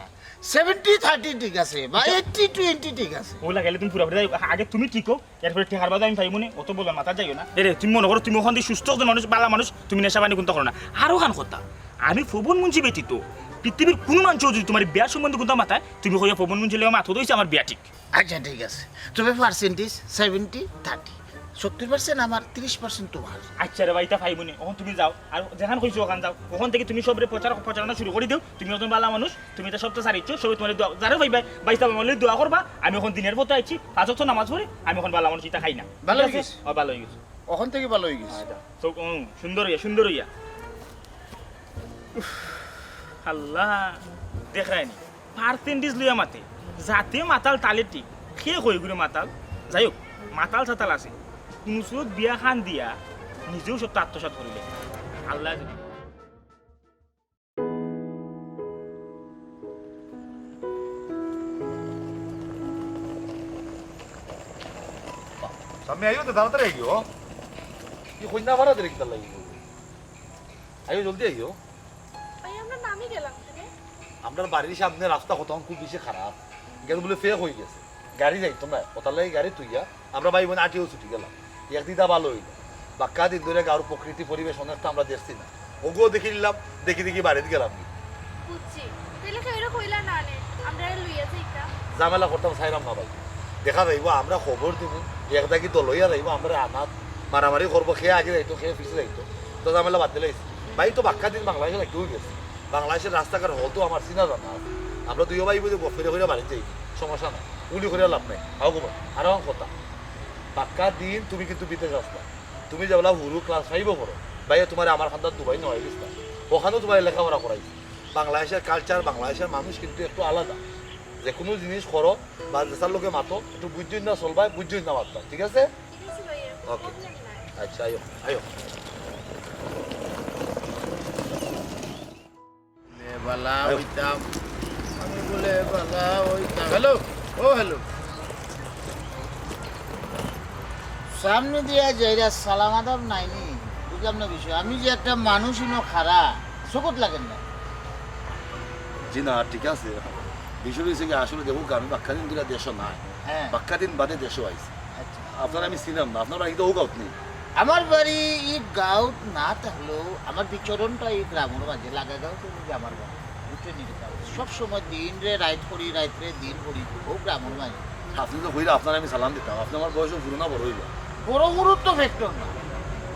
seventy thirty ঠিক আছে, বা আচ্ছা। Eighty twenty ঠিক আছে। অউ লাগাইলে তুমি পুরাপুরি আগে তুমি ঠিক অও, এরপরে টেকার বাদে আমি পাইমু নে, অত বলার মাথা যাইও না। এরে, তুমি মনো করো তুমি অখান দি সুস্থ একজন মানুষ, ভালা মানুষ, তুমি নেশা পানি কুন্তা করো না। আরো খান কথা, আমি ফবন মুন্সি ব্যতীত পৃথিবীর কুনু মানষেও যদি তুমার বিয়ার সম্বন্ধে কুন্তা মাতায়, তুমি কইয়া ফবন মুন্সি লইয়া মাতো দইছে আমার বিয়া ঠিক। আচ্ছা, ঠিক আছে, তবে percentage seventy thirty, সত্তর percent আমার, ত্রিশ percent তুমার। আচ্ছা রে ভাই, ইতা পাইমু নে, অখন তুমি যাও, আর যেখান কইছো অখান যাও, অখন থাকি তুমি সবরে প্রচার, প্রচারণা শুরু করি দেও, তুমি একজন ভালা মানুষ, তুমি ইতা সবতা ছাড়িছো, সবে তুমার দোয়া, যারে পাইবায়, ভাই সাব, আমার লাগি দোয়া করবা, আমি অখন দিনর পথে আইছি, পাঁচ ওয়াক্ত নামাজ পড়ি, আমি অখন ভালা মানুষ, ইতা খাই না। ভালা ঠিক আছে? অইগেছে। অ, ভালা অইগেছে। অখন থাকি ভালা অইগেছে। আচ্ছা, তো, উম, সুন্দর অইয়া, সুন্দর অইয়া। উফ, আল্লাহ, দেখরায়নি। Percentage লইয়া মাতে। যাতে মাতাল তালে ঠিক। কে কয় গুরে মাতাল? যাই হোক, মাতাল সাতাল আছে। কুনু সুরত বিয়া খান দিয়া নিজেও সবতা আত্মসাৎ করিলে। আল্লাহ যদি সামনে আইও তো, তাড়াতাড়ি আইও। কি কইনা ভাড়া দিলে কিতা লাগি? আইও, জলদি আইও। ভাই, আমরা নামি গেলাম কেনে? আমরার বাড়ির সামনে রাস্তা কতখান খুব বেশি খারাপ, ইখান বুলে ফেক অইগেছে, গাড়ি যাইতো না, অতার লাগি গাড়ি থইয়া আমরা ভাই বইন আটিয়াউ ছুটি গেলাম। এক দিকদি ভালা অইলো, বাক্কা দিন ধরি গাউর প্রকৃতি পরিবেশ অনেকটা আমরা দেখছি না, অগুও দেখিলিলাম, দেখি দেখি বাড়িত গেলাম। বুঝছি, তাইলে কেউরে কইলা না নে, আমরারে লইয়া যাইতা। ঝামেলা করতাম চাইরাম না ভাই, দেখা যাইবো আমরা খবর দিমু, এক দাগি দল অইয়া যাইবো, আমরারে আনাত মারামারি করবো, কে আগে যাইতো, কে পিছে যাইতো, তো ঝামেলা বাদ দিলাইছি। ভাই তো বাক্কা দিন বাংলাদেশো থাকিউ গেছে, বাংলাদেশর রাস্তাঘাট হয়তো আমার চিনা জানা আছে। আমরা দুইও ভাই বইনে গফ করিয়া করিয়া বাড়িত যাই, সমস্যা নাই, উলি করিয়া লাভ নাই। আও গো, আর অখন কথা, বাক্কা দিন তুমি কিন্তু বিদেশ আছলা, তুমি যেবলা হুরু class five-ও পড়ো, ভাইয়ে তুমারে আমার কান্দাত দুবাই নেওয়াই দিছলা, অখানও তুমারে লেখাপড়া করাইছি। বাংলাদেশর culture, বাংলাদেশর মানুষ কিন্তু একটু আলাদা। যেকুনু জিনিস করো বা যেছার লগে মাতো, একটু বুঝছইন না চলবায়, বুঝছইন না মাতবায়, ঠিক আছে? ঠিক আছে ভাইয়া, OK। Problem নাই। আচ্ছা, আইও, আইও। লে বালা আইও। অইতাম, আমি বুলে বালা অইতাম। Hello, ও hello। সামনে দিয়া যাইরা সালাম আদাব নাই নি? বুঝলাম না বিষয়। আমি যে একটা মানুষ ইনো খাড়া, চকুত লাগের না। জি না, ঠিক আছে। বিষয় অইছে কি, আসলে দেখউক্কা, আমি বাক্কা দিন ধরি দেশো নাই। হ্যাঁ। বাক্কা দিন বাদে দেশো আইছি। আচ্ছা। আপনারে আমি চিনলাম না, আপনার বাড়ি তো অউ গাউত নি? আমার বাড়ি ই গাউত না থাকলেও আমার বিচরণটা ই গ্রামর মাঝে, লাগা গাউত অইলো গি আমার বাড়ি। বুঝছইন নি? সব সময় দিনরে রাইত করি, রাইতরে দিন করি, অউ গ্রামর মাঝে। আপনে তো কইরা আপনারে আমি সালাম দিতাম, আপনে আমার বয়সো পুরানা বড় অইবা। বড় বড় তো factor না,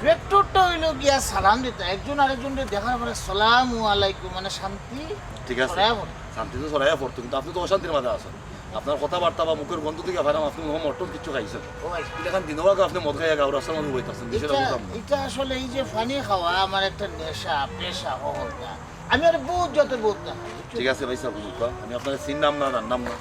factorটা অইলো গিয়া সালাম দিতা, একজন আরেকজনরে দেখার পরে সালামু আলাইকুম মানে শান্তি ঠিক আছে, ছড়াইয়া পড়ে। শান্তি তো ছড়াইয়া পড়তো, কিন্তু আপনে তো অশান্তির মাঝে আছইন। আপনার কথাবার্তা বা মুখর গন্ধ থাকি পাইরাম আপনে মনে হয় মটন কিচ্ছু খাইছইন। ও ভাই। ইলাখান দিনও আগে আপনে মদ খাইয়া গাউর রাস্তার মাঝে বইতাছইন, বিষয়টা ইটা, বুঝলাম না। ইটা আসলে এই যে পানি খাওয়া আমার একটা নেশা, পেশা, হকলতা। আমি আরো বউত যত বউত না খাই, বুঝছো? ঠিক আছে ভাই সাব, বুঝুক্কা, আমি আপনারে চিনলাম না, জানলাম না,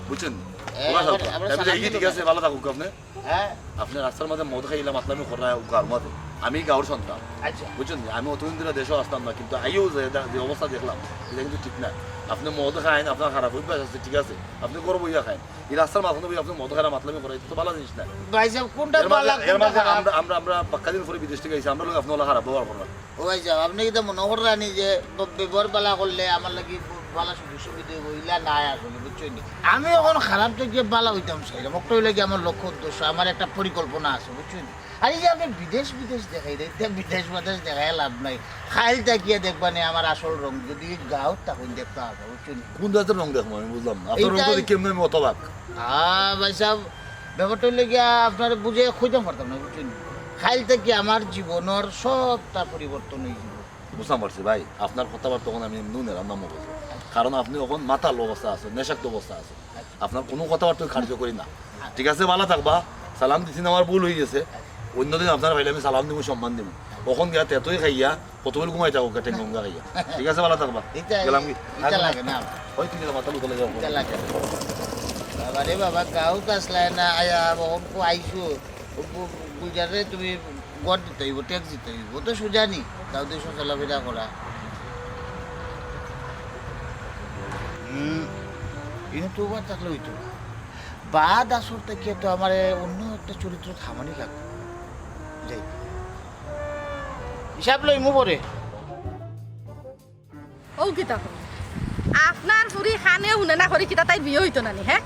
বুঝছইন? এ, ওরা আমার, সাব, আমার আমি সালাম দেখি, দিল ঠিক না। আছে, ভালা থাকউক্কা আপনে। হ্যাঁ। আপনে রাস্তার মাঝে মদ খাইয়া মাতলামি কররা গাউর মাঝে। আমি গাউর সন্তান। আচ্ছা। বুঝছইন নি? আমি অতদিন ধরি দেশো আছলাম না, কিন্তু আইয়াউ যে, যে অবস্থা দেখলাম, ইটা কিন্তু ঠিক না। আপনে মদ খাইন, আপনার খারাপ অভ্যাস আছে, ঠিক আছে। আপনে ঘরো বইয়া খাইন। ই রাস্তার মাঝখানো বইয়া আপনে মদ খাইরা মাতলামি কররা, ইটা তো ভালা জিনিস না। ভাইসাব, কুনটা এর মাঝে, ভালা, এর কুনটা মাঝে খারাপ? আমরা, আমরা, আমরা বাক্কা দিন পরে বিদেশ থাকি আইছি, আমরার লগে আপনে অলা খারাপ ব্যবহার কররা। ও ভাইসাব, আপনে কিতা মনো কররা নি যে ব-, ব্যবহার ভালা করলে আমার লাগি ব-, বালা সুযোগ সুবিধা অইলা নাই আসলে, বুঝছইন নি? আমি অখন খারাপ থাকিয়া বালা অইতাম চাইরাম, অটাউ লাগি আমার লক্ষ্য উদ্দেশ্য, আমার একটা পরিকল্পনা আছে, বুঝছইন নি? আর এই যে আপনে বিদেশ বিদেশ দেখাইরা, ইতা বিদেশ বিদেশ দেখাইয়া লাভ নাই। কাইল থাকিয়া দেখবা নে আমার আসল রং, যদি গাঁওত থাকইন দেখতা পারবা, বুঝছইন নি? কুন জাতর রং দেখমু আমি বুঝলাম না। আপনার রং তো দেখি এমনে আমি অতবাক। আ, ভাইসাব, ব্যাপারটা অইলো গিয়া আপনারে বুঝাইয়া কইতাম পারতাম না, বুঝছইন নি? কাইল থাকি আমার জীবনর সবটা পরিবর্তন অইযিবো। বুঝতাম পারছি ভাই, আপনার কথাবার্তা অখন আমি এমনেউ নেরাম না মগজে। কারণ আপনে অখন মাতাল অবস্থা আছইন, নেশাক্ত অবস্থা আছইন। আপনার কুনু কথাবার্তা কার্যকরী না। ঠিক আছে, বালা থাকবা। সালাম দিছি না, আমার ভুল অইগেছে। অইন্য দিন আপনারে পাইলে আমি সালাম দিমু, সম্মান দিমু। অখন গিয়া তেতই খাইয়া কতবেল ঘুমাই থাকো, ঠেং গঙ্গা খাইয়া। ঠিক আছে, বালা থাকবা। ইটা, গেলাম কি? ইটা লাগে না। ওই তুমি মাতাল উতালে যাও। ইটা লাগে না। বাবা রে বাবা, গাঁওত আছলায় না, আয়া, অখন কো আইছো। ও গু-, গুলজাররে তুমি ঘর দিতে অইবো, ট্যাক্স দিতে অইবো। অত সোজা নি, গাঁওত দেশো চলাফেরা করা। হুম, ইনো তো উবার থাকলে অইতো না। বাদ আসর থাকিয়া তো আমারে অন্য একটা চরিত্র থামানি লাগবো। যাই। হিসাব লইমু পরে। অউ কিতা কইন? আপনার ফুরি কানে হুনে না করি কিতা তাইর বিয়া অইতো না নি, হে?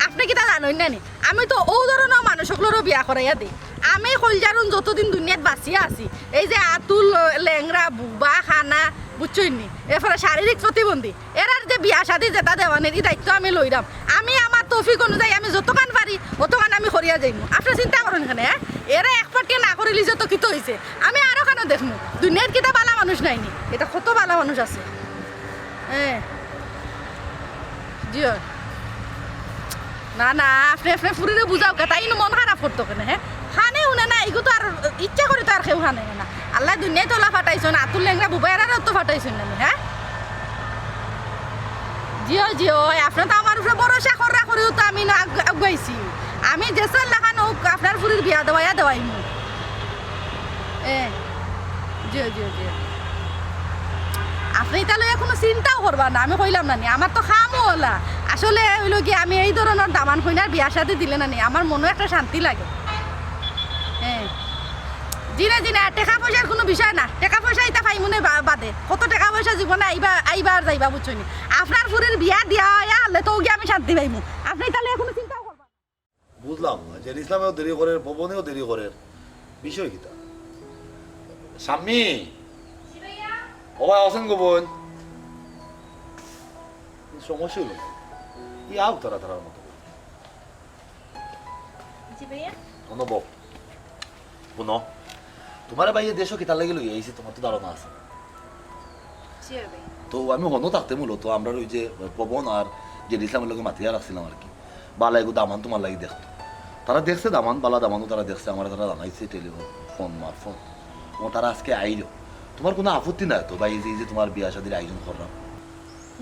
আপনে কিতা জানইন না নি? আমি তো অউ ধরনর মানুষ অকলরও বিয়া করাইয়া দেই। আমি কইলজারুন যতদিন দুনিয়াত বাচিয়া আছি, এই যে আতুর, লেংড়া, বুবা, কানা, বুঝছইন নি? এরপরে শারীরিক প্রতিবন্ধী, এরার যে বিয়া শাদি যেতা দেওয়ানির, ই দায়িত্ব আমি লইরাম। আমি আমার তৌফিক অনুযায়ী আমি যতখান পারি, অতখান আমি করিয়া যাইমু। আপনে চিন্তা করইন কেনে, হে? এরা এক পার্টি না করিলিছে তো কিতা অইছে? আমি আরো কানো দেখমু। দুনিয়াত কিতা বালা মানুষ নাই নি? ইতা কত বালা মানুষ আছে। হে। জি অয়। না, না, আপনে, আপনে ফুরিরে বুঝাউক্কা, তাই ইনো মন খারাপ করতো কেনে, হে? কানে হুনে না, ইগু তো আর ইচ্ছা করি তো আর কেউ কানে না। আল্লায় দুনিয়াত অলা ফাটাইছইন, আতুর লেংড়া বুবা এরারেও তো ফাটাইছইন না নি, হে? জি অয়, জি অয়, আপনে তো আমার উপরে ভরসা কররা করিউ তো আমি না আগ-, আগুয়াইছি। আমি যেছার লাখান অউক, আপনার ফুরির বিয়া দেওয়াইয়া দেওয়াইমু। এ, জি অয়, জি অয়, জি অয়। আপনে ইতা লইয়া কুনু চিন্তাও করবা না, আমি কইলাম না নি, আমার তো কামও অলা। আসলে অইলো কি, আমি এই ধরনর দামান কইনার বিয়া শাদি দিলে না নি, আমার মনো একটা শান্তি লাগে। হে। জি না, জি না, টেকা পয়সার কুনু বিষয় না। টেকা পয়সা ইতা পাইমু নে বা-, বাদে। কত টেকা পয়সা জীবনে আইবা, আইবা আর যাইবা, বুঝছইন নি? আপনার ফুরির বিয়া দিয়া অইয়া হারলে তো অউ গিয়া আমি শান্তি পাইমু। আপনে ইতা লইয়া কুনু চিন্তাও করবা না। বুঝলাম না, জেড ইসলামেও দেরি করের, পবনেও দেরি করের, বিষয় কিতা? শাম্মী! জি ভাইয়া। ও ভাই, আছেন গো বোন? সমস্যা অইলো না। ই আউক তারা তারার মতো। জি ভাইয়া। অনুভব। হুনো, তুমারে ভাইয়ে দেশো কিতার লাগি লইয়া আইছে, তুমার তো ধারণা আছে। জি ভাই। তো আমি হনো থাকতে মূলত আমরার ওই যে পবন আর জেড ইসলামর লগে মাতিয়া রাখছিলাম আর কি। বালা এগু দামান তুমার লাগি দেখতো। তারা দেখছে দামান, বালা দামানও তারা দেখছে, আমারে তারা জানাইছে টেলিফোন, ফোন মারফত। ও তারা আজকে আইলো। তুমার কুনু আপত্তি নাই তো ভাই, এই যে, এই যে তুমার বিয়া শাদির আয়োজন করলাম?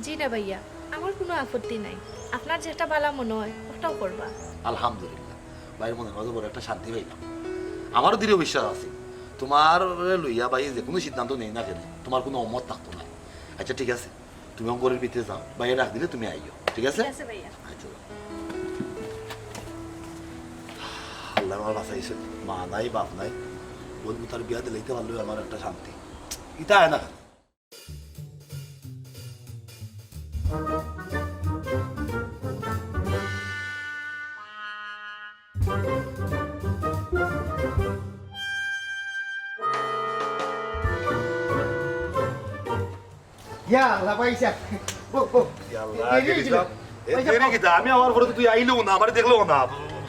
জি না ভাইয়া, আমার কুনু আপত্তি নাই। আপনার যেটা বালা মনো অয়, ওটাও করবা। আলহামদুলিল্লাহ, ভাইর মনর মাঝে বড় একটা শান্তি পাইলাম। আমারও দৃঢ় বিশ্বাস আছে, তুমারে লইয়া ভাই যে কুনু সিদ্ধান্ত নেই না কেনে, তুমার কুনু অমত থাকতো না। আচ্ছা, ঠিক আছে, তুমি অখন ঘরর ভিতরে যাও, ভাইয়ে ডাক দিলে তুমি আইও, ঠিক আছে? ঠিক আছে ভাইয়া। আচ্ছা, যাও। আল্লায় আমারে বাঁচাইছে, মা নাই, বাপ নাই, বইনগুতার বিয়া দিলাইতে পারলেউ আমার একটা শান্তি। ইতা অয় না। ইয়া আল্লাহ, ভাইসাব। বউ, বউ। ইয়া আল্লাহ, দেরি অইছিল। এ, ভাইসাব, দেরি বউ। কিতা? আমি আওয়ার পরে তো তুই আইলেও না, আমারে দেখলেও না।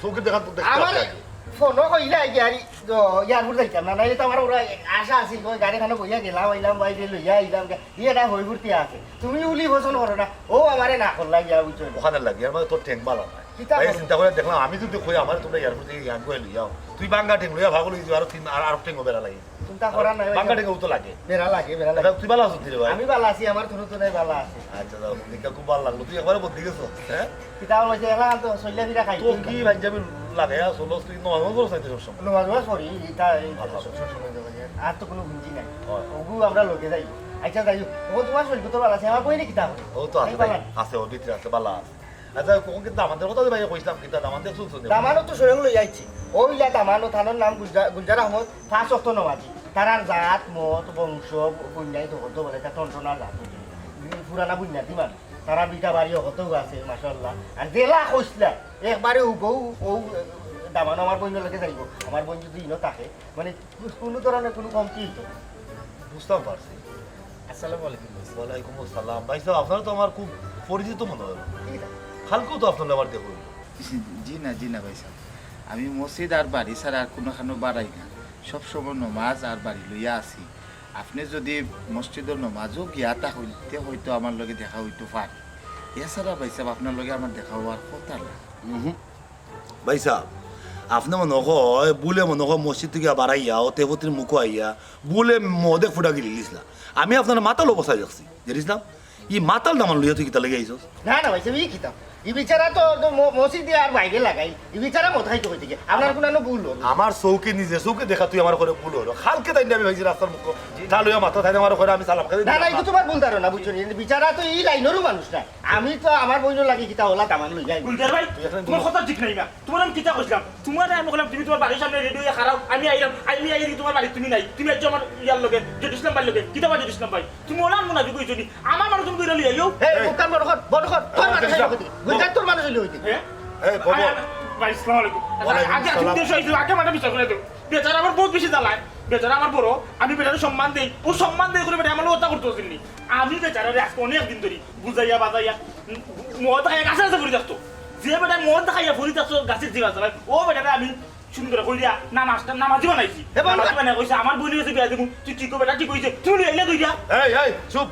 চউখে দেখা তো দেখতে আমারে হবে আগে। ফোনও কইলা আগে, আরে, তো, এয়ারপোর্ট যাইতাম না, নাইলে তো আমার ওরা আশা আছিল, ওই গাড়িখানো বইয়া গেলাম, আইলাম, ভাই, যে লইয়া আইলাম, ই এটা হই ফুর্তি আছে। তুমি উলি পছন্দ করো না, ও আমারে না করলা গিয়া, বুঝছো? ওখানে লাগে, আর মানে তোর ঠেং বালা নাই। কিতা ভাই, বলো? চিন্তা করে দেখলাম, আমি যদি কই, আমারে তোমরা এয়ারপোর্ট থেকে ইয়ান করে লইয়াও, তুই বাঙ্গা ঠেং লইয়া ভাগল হয়ে যাবে, আরো তিন, আর, আরো ঠেং বেড়া লাগে। চিন্তা করা নাই, বাঙ্গা ঠেং তো লাগে। বেড়া লাগে, বেড়া লাগে। তুই বালা আছিস রে ভাই? আমি বালা আছি, আমার ছোট তো নাই বালা আছে। আচ্ছা, যাও, দেখা খুব ভালো লাগলো। তুই একবারে বদলি গেছো, হ্যাঁ? কিতা হইছে, এলা তো সইলা ফিরা খাই। তো কি ভাই, যাবি লাগে, আর চলো, তুই নমাজ পড়ো চাইতে সব সময়। নমাজ পড়ি, এটা, এই ভালো। সব সময় যাবে। আর তো কোনো গুঞ্জি নাই। হয়। ওগু আমরা লগে যাই। আচ্ছা, যাই হোক। ও তোমার শরীর তো ভালো আছে, আমার বইনে কিতা হবে? ও তো আছে এই ভাই, বালা। আছে, ওর ভিতরে আছে, বালা আছে। আচ্ছা, কোন কি দামানদের কথা ভাই কইছিলাম, কিতা দামানদের শুনছো নি? দামানও তো স্বয়ং লই আইছি। ওই ইলা দামানও থানোর নাম গুলজা-, গুলজার আহমদ, পাঁচ ওয়াক্ত নমাজি। তারার জাত, মত, বংশ, বুনিয়াদি তো হতো বলে, তা টনটনার জাত। পুরানা বুনিয়াদি মানুষ। তারা দুইটা বাড়ি অগতেউ আছে, মাশাআল্লাহ। আর যেলা কইছলা, একবারে হুবহু অউ দামান আমার বইনর লগে যাইবো। আমার বইন যদি ইনো থাকে, মানে, কুনু ধরনের কুনু কমতি অইতো না। বুঝতাম পারছি। আসসালামু আলাইকুম ভাই। ওয়ালাইকুম আসসালাম। ভাই সাহেব, আপনারে তো আমার খুব পরিচিত মনে অইলো। ঠিক আছে। কালকেও তো আপনারে আমার দেখা অইলো। জি না, জি না ভাই সাহেব, আমি মসজিদ আর বাড়ি ছাড়া আর কুনুখানো বাড়াই না। সব সময় নমাজ আর বাড়ি লইয়া আছি। আপনে যুদি মসজিদর নমাজও গিয়া থাকইন, তে হয়তো আমার লগে দেখা অইতো পারে। এছাড়া ভাই সাহেব, আপনার লগে আমার দেখা অওয়ার কথা না। উহু। ভাই সাহেব, আপনে মনে অয় ভুলে মনে অয় মসজিদ থাকি বারাইয়া, অউ তেফতির মুখো আইয়া, ভুলে মদ এক ফুটা গিলি দিছলা। আমি আপনারে মাতাল অবস্থায় দেখছি, জেড ইসলাম। ই মাতাল দামান লইয়া তুই কিতা লাগি আইছস? না, না, ভাই সাহেব, ই কিতা? ই বেচারা তো, তো ম-, মসজিদে আর বাইরে লাগাই। ই বেচারা মদ খাইতো কই থাকি? আপনার কুনু ভুল অইলো। আমার চউখে, নিজে চউখে দেখা তুই আমার ঘরে ভুল অইলো। কালকে তাইন আমি ভাইছি রাস্তার মুখো। তা লইয়া মাথা থাইন আমার ঘরে আমি সালাম খাই না, না, ইগু তুমার ভুল ধারণা, বুঝছো নি? বেচারা তো ই লাইনরও মানুষ না। আমি তো আমার বইনর লাগি কিতা অলা দামান লইয়া আইমু। গুলজার ভাই, তুমার কথা ঠিক নাই না। তুমারে আমি কিতা কইছলাম? তুমারে আমি কইলাম, তুমি তুমার বাড়ির সামনে রেডি অইয়া খাড়াও, আমি আইলাম, আমি আইয়া দেখি তুমার বাড়িত তুমি নাই, তুমি আইছো আমার ইয়ার লগে, জেড ইসলাম ভাইর লগে। কিতা বা জেড ইসলাম ভাই? তুমি অলা মুনাফিক অইছো নি? আমার মানুষ তুমি কইরা লইয়া আইও। এই, এই। মুখ কান বন্ধ কর, বন্ধ কর। তোর এই, মানুষ জেড ইসলাম। অইলো কইতে। গুলজার, তোর মানুষ অইলো কইতে। হ্যাঁ? এই, বাবা। আরে, আরে, ভাই, আসসালামু আলাইকুম। ওয়ালাইকুম আগে আসসালাম। তুমি দেশো আইছো, আগে আমার বিচার করি দেও। বেচারা আমার বউত বেশি জ্বালায়। বেচারা আমার বড়, আমি বেচারারে সম্মান দেই। অউ সম্মান দেই করি বেটা আমার লগে অতা করতে অইছিল নি? আমি বেচারারে আজকে অনেক দিন ধরি বুঝাইয়া বাজাইয়া, উম, মদ খাইয়া গাছে গাছে পড়ি থাকতো। যে বেটা মদ খাইয়া পড়ি থাকতো গাছের জিবা চালায়, অউ বেটারে আমি সুন্দর করিয়া নামাজটা, নামাজি বানাইছি। এ বাবা। নামাজি বানাই কইছি, "আমার বইনর গেছে বিয়া দিমু, তুই ঠিক অ বেটা, ঠিক অইছে, তুই লইয়া আইলে তুই যা।" এই, এই, চুপ।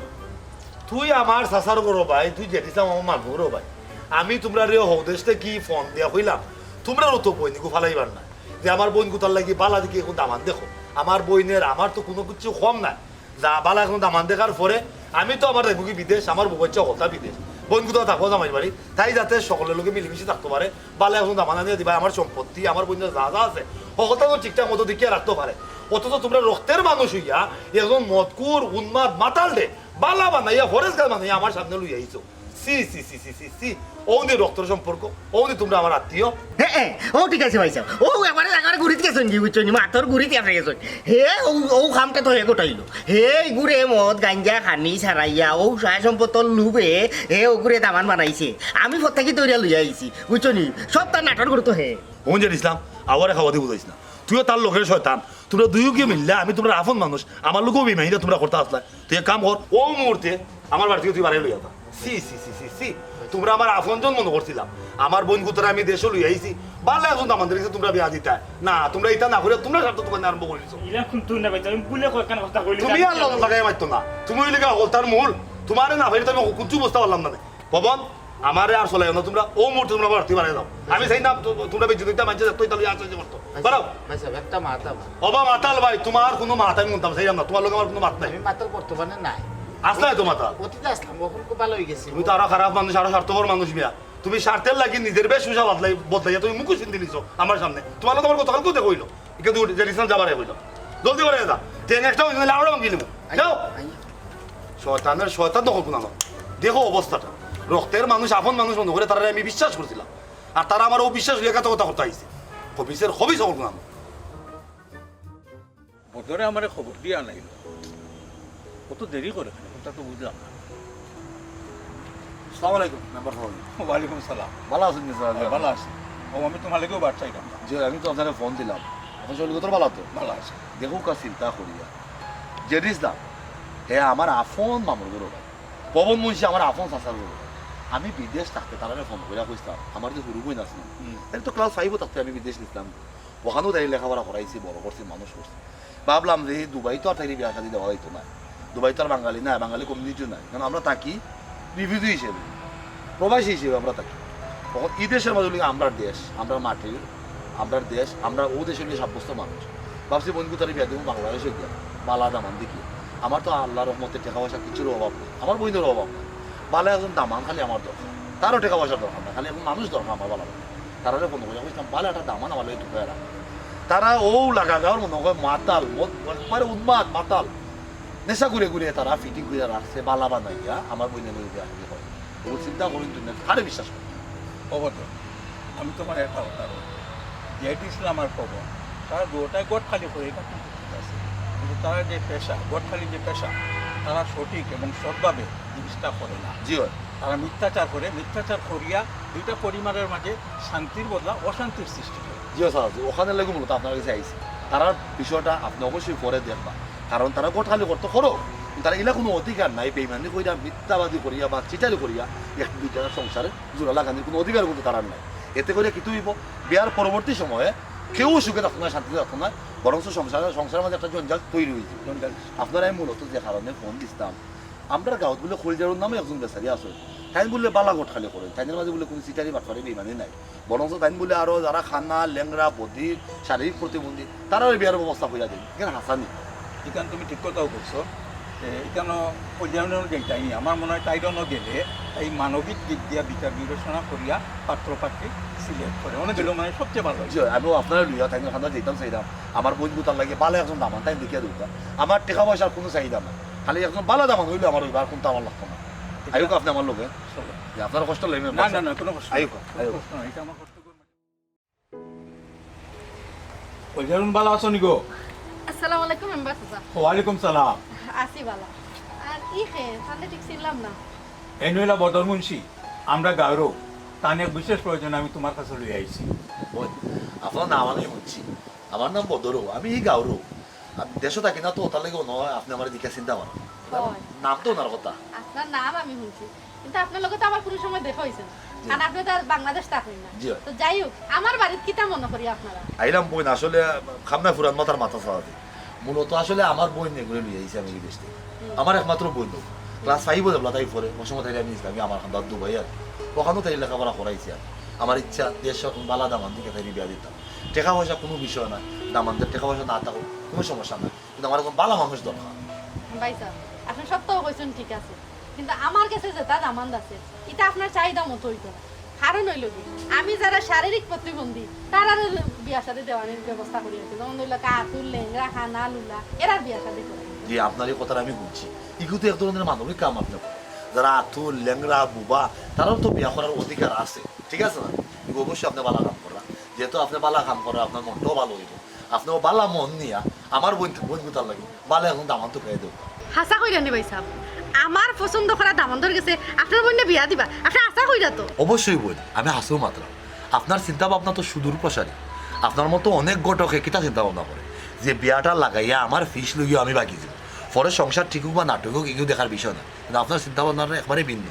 তুই আমার চাচার ঘরর ভাই, তুই জেড ইসলাম আমার মামুর ঘরর ভাই। আমি তুমরারে হউ দেশ থাকি ফোন দিয়া কইলাম, তুমরারও তো বইনগু ফালাইবার না। যে আমার বইনগুতার লাগি বালা দেখি একজন দামান দেখো। আমার বইনর, আমার তো কুনু কিচ্ছু কম নাই। যা বালা একজন দামান দেখার পরে আমি তো আবার যাইমুগি বিদেশ, আমার বউ বাচ্চা হকলতা বিদেশ। বইনগুতা থাকবো জামাইর বাড়ি, তাই যাতে হকলর লগে মিলিমিশি থাকতো পারে। বালা একজন দামান আনিয়া দিবায়, আমার সম্পত্তি, আমার বইনর যা যা আছে, হকলতা তো ঠিকঠাক মতো দেখিয়া রাখতো পারে। অথচ তুমরা রক্তর মানুষ অইয়া একজন মদখুর, উন্মাদ, মাতালরে বালা বানাইয়া, ফরেজগার বানাইয়া আমার সামনে লইয়া আইছো। ছি, ছি, ছি, ছি, ছি, ছি। অউ নি রক্তর সম্পর্ক, অউ নি তুমরা আমার আত্মীয়। হে, এ, অউ ঠিক আছে ভাই সাহেব। অউ একবারে, একবারে গুড়িত গেছইন গি, বুঝছো নি? মাতর গুড়িত গেছইন। হে, অউ, অউ কামটা তো হে ঘটাইলো। হে, ইগুরে মদ, গাঞ্জা, খানি ছাড়াইয়া, অউ সয় সম্পদর লোভে, হে, অগুরে দামান বানাইছে। আমি ফত থাকি ধরিয়া লইয়া আইছি, বুঝছো নি? সব তার নাটক করতো হে। হুন জেড ইসলাম, আবার খাওয়া দিয়ে বুঝাইস না। তুইও তার লগর শয়তান। তুমরা দুইও গিয়া মিললা, আমি তুমরার আপন মানুষ, আমার লগেও বেইমানিটা তুমরা করতা আছলায়। তুই এক কাম কর, অউ মুহূর্তে আমার বাড়ি থাকি তুই বারই লইয়া যা। ছি, ছি, ছি, ছি, ছি। তুমরা আমার আপনজন মনো করছিলাম। আমার বইনগুতারে আমি দেশো লইয়া আইছি। বালা একজন দামানর গেছে তুমরা বিয়া দিতায়। না, তুমরা ইতা না করিয়া তুমরা স্বার্থ তুকানি আরম্ভ করি দিছো। ইলা কুন্তা না ভাই, আমি ভুলে কয়েকখান কথা কইলি। তুমি আর লগে লাগাইয়া মাতিও না। তুমি অইলায় গি হকলতার মূল। তুমারে না পাইলে তো আমি কুন্তা বুঝতাম পারলাম না। পবন, আমারে আর চলাইও না তুমরা, অউ মুহূর্তে তুমরা বাড়ি থাকি বারই যাও। আমি চাই না তু-, তুমরা বেইজ্জত অইতা, মানষে যত ইতা লইয়া আছে যে করতো। ভাই বারও। সাহেব, ভাই সাহেব, একটা মাত আমার। ওবা মাতাল ভাই, তুমার কুনু মাত আমি হুনতাম চাইরাম না, তুমার লগে আমার কুনু মাত নাই। আমি মাতাল বর্তমানে নাই। আছলায় তো মাতাল। অতীতে আছলাম, অখন খুব ভালা অইগেছি। তুমি তো আরো খারাপ মানুষ, আরো স্বার্থপর মানুষ মিয়া। তুমি স্বার্থর লাগি নিজর বেশভূষা বদলাই, বদলাইয়া তুমি মুখোশ পিন্দি নিছো আমার সামনে। তুমার লগে আমার গতকালকেও দেখা অইলো। ইকে দূর, জেড ইসলাম যাবার আগে কইলাম। জলদি করি যা। ঠ্যাং একটা অইলে আরো ভাঙ্গি নিমু। যাও। আই। শয়তানের শয়তান দখল কুনানো। দেখো অবস্থাটা। রক্তর মানুষ, আপন মানুষ মনো করি তারারে আমি বিশ্বাস করছিলাম। আর তারা আমার অবিশ্বাস লইয়া কথা কথা আইছে। খবিসের খবিস হকল কুনানো। বদরে আমারে খবর দিয়া আনাইল। অত দেরি করে কেনে? কথা তো বুঝলাম না। আসসালামু আলাইকুম, মেম্বার সাব। ওয়ালাইকুম সালাম। ভালা আছইন নি, স্যার? হ্যাঁ, ভালা আছি। ও, আমি তুমার লাগিও বাট চাইরাম। জি, আমি তো আপনারে ফোন দিলাম। আপনে শরীর কত ভালা তো? ভালা আছি। দেখউক্কা চিন্তা করিয়া। জেড ইসলাম, হে আমার আপন মামুর ঘরর ভাই। পবন মুন্সি আমার আপন চাচার ঘরর ভাই। আমি বিদেশ থাকতে তারারে ফোন করিয়া কইছলাম, আমার যে হুরু বইন আছে না, হুম। তাইরে তো ক্লাস ফাইভও থাকতে আমি বিদেশ নিছলাম। অখানউ তাইরে লেখাপড়া করাইছি, বড় করছি, মানুষ করছি। ভাবলাম যে দুবাই তো আর তাইরে বিয়া শাদি দেওয়া যাইতো না। দুবাই তো আর বাঙালি না, বাঙালি কমিউনিটিও নাই। কারণ আমরা থাকি রিফিউজি হিসেবে, প্রবাসী হিসেবে আমরা থাকি। অখন ই দেশর মাঝে অইলো গি আমরার দেশ, আমরার মাটির, আমরার দেশ, আমরা অউ দেশর লগে সাব্যস্ত মানুষ। ভাবছি বইনগুতারে বিয়া দিমু বাংলাদেশো গিয়া, ভালা দামান দেখি। আমার তো আল্লার রহমতে টেকা পয়সা কিচ্ছুর অভাব নাই, আমার বইনরও অভাব নাই। ভালা একজন দামান খালি আমার দরকার, তারও টেকা পয়সার দরকার নাই, খালি একজন মানুষ দরকার আমার ভালা। তারারে ফোন করিয়া কইছলাম, "ভালা একটা দামান আমার লগে ঢুকাইয়া রাখ।" তারা অউ লাগাগাঁওর মনো অয় মাতাল, মদ, একবারে উন্মাদ, মাতাল। নেশা করি করি তারা ফিটিং করিয়া রাখছে, ভালা বানাইয়া আমার বইনর লগে বিয়া শাদি করে। অউ চিন্তা করইন তুমি, কারে বিশ্বাস করতাম? অবশ্য, আমি তুমারে একটা কথা কই। জেড ইসলাম আর পবন, তারা দুইটাই ঘট খালি করি, ইটা কিন্তু ঠিক আছে। কিন্তু তারার যে পেশা, ঘট খালি যে পেশা, তারা সঠিক এবং সৎভাবে জিনিসটা করে না। জি অয়। তারা মিথ্যাচার করে, মিথ্যাচার করিয়া দুইটা পরিবারের মাঝে শান্তির বদলা অশান্তির সৃষ্টি করে। জি স্যার, ওখানে লাগি মূলত আপনার কাছে আইছি। তারার বিষয়টা আপনি অবশ্যই পরে দেখবা, কারণ তারা ঘটকালি করতে করো, তারা ইলা কোনো অধিকার নাই। বেইমানি করিয়া, মিথ্যাবাদী করিয়া বা চিটারি করিয়া এক দুইটা সংসারে জোড়া লাগানোর কোনো অধিকার কিন্তু তারার নাই। এতে করে কিতা অইবো, বিয়ার পরবর্তী সময়ে কেউ সুখে থাকতো না, শান্তিতে থাকতো না, বরঞ্চ সংসার সংসারের মাঝে একটা জঞ্জাল তৈরি অইছে। জঞ্জাল। আপনারারে মূলত যে কারণে ফোন দিছলাম, আমরার গাঁওত বুলে কইলজারুর নামে একজন বেচারি আছে, তাইন বুলে বালা ঘটকালি করে, তাইনর মাঝে বুলে কোনো চিটারি বাটপারি বেইমানি নাই, বরঞ্চ তাইন বুলে আরো যারা কানা, লেংড়া, বধির, শারীরিক প্রতিবন্ধী, তারারও বিয়ার ব্যবস্থা করিয়া দেইন। ইখান হাছা নি? ইখান তুমি ঠিক কথাউ কইছো। এ, ইখানো কল্যাণও যাইতাই নি। আমার মনে হয় তাইর অনো গেলে তাই মানবিক দিক দিয়া বিচার বিবেচনা করিয়া পাত্র পাত্রী সিলেক্ট করে। অনো গেলে মানে সবচেয়ে ভালো হয়। জি, আমিও আপনারে লইয়া তাইনর কান্দাত যাইতাম চাইরাম। আমার বইন গুতার লাগি বালা একজন দামান তাইন দেখিয়া দেউক্কা। আমার টেকা পয়সার কোনো চাহিদা নাই, খালি একজন বালা দামান অইলে আমার অইবো, আর কুন্তা আমার লাগতো না। আইউক্কা আপনে আমার লগে। চলো। যে আপনার কষ্ট লইবেন না, না, না, কোনো কষ্ট নাই। আইউক্কা, কোনো আইউক্কা। কষ্ট নাই, এটা আমার কর্তব্য। কল্যাণ, বালা আছো নি গো? আসসালামু আলাইকুম মেম্বার চাচা। ওয়ালাইকুম সালাম। আছি বালা। আর ই খে, তানরে ঠিক চিনলাম না। এই নইলা বদর মুন্সি, আমরা গাঁওরউ। তান এক বিশেষ প্রয়োজনে আমি তোমার কাছে লইয়া আইছি। বইন, আপনার নাম আমি হুনছি। আমার নাম বদরউ, আমি ই গাঁওরউ। আমি দেশো থাকি না তো, তার লাগি অনো আপনে আমারে দেখিয়া চিনতা পারইন। হয়। নাম তো হুনার কথা। আপনার নাম আমি হুনছি, কিন্তু আপনার লগে তো আমার কোনো সময় দেখা অইছে না, কারণ আপনে তো আর বাংলাদেশ থাকইন না। জি। তো যাই হোক, আমার বাড়িত কিতা মনো করি আপনারা? আইলাম বইন, আসলে খামনা ফুরান মাথার মাথা চালাতে। মূলত আসলে আমার বইন এগুলো লইয়া আইছি আমি বিদেশ থাকি। আমার একমাত্র বইন, ক্লাস ফাইভও যাবলা তাই পড়ে, অউ সময় তাইরে আমি ইসলামি আমার কান্দাত দুবাই আর ওখানো তাই লেখাপড়া করাইছি। আর আমার ইচ্ছা দেশো এখন বালা দামান দেখিয়া তাইরে বিয়া দিতাম। টেকা পয়সা কোনো বিষয় না, দামানদের টেকা পয়সা না থাকুক কোনো সমস্যা নাই, কিন্তু আমার এখন বালা মানুষ দরকার। ভাইসাব, আপনে সত্য কইছইন, ঠিক আছে, কিন্তু আমার গেছে যেতা দামান্দ আছে, ইতা আপনার চাহিদা মতো অইতো না। কারণ অইলো কি, আমি যারা শারীরিক প্রতিবন্ধী, তারার বিয়া শাদী দেওয়ানির ব্যবস্থা করি আর কি। যেমন অইলো আতুর, লেংড়া, কানা, লুলা, এরার বিয়া শাদী করি। জি, আপনার এই কথাটা আমি বুঝছি। ইগু তো এক ধরনের মানবিক কাম আপনে করেন। যারা আতুর, লেংড়া, বুবা, তারারও তো বিয়া করার অধিকার আছে, ঠিক আছে না? ইগু অবশ্যই আপনে বালা কাম কররা, যেহেতু আপনে বালা কাম কররা, আপনার মনটাও ভালো অইবো। আপনেও বালা মন নিয়া আমার বইন, বইন গুতার লাগি বালা এখন দামান তো পেয়ে দেবো। হাছা কইরা নি ভাইসাব, আমার পছন্দ করা দামান্দর গেছে আপনার বইনরে বিয়া দিবা? আপনে হাছা কইরা তো। অবশ্যই বইন, আমি হাছাউ মাতরাম। আপনার চিন্তা ভাবনা তো সুদূর প্রসারী। আপনার মতো অনেক ঘটকে কিতা চিন্তা ভাবনা করে যে বিয়াটা লাগাইয়া আমার ফিস লইয়া আমি বাকি যাইমু, পরে সংসার টিকুক বা না টিকুক ইগু দেখার বিষয় না, কিন্তু আপনার চিন্তা ভাবনাটা একবারে ভিন্ন।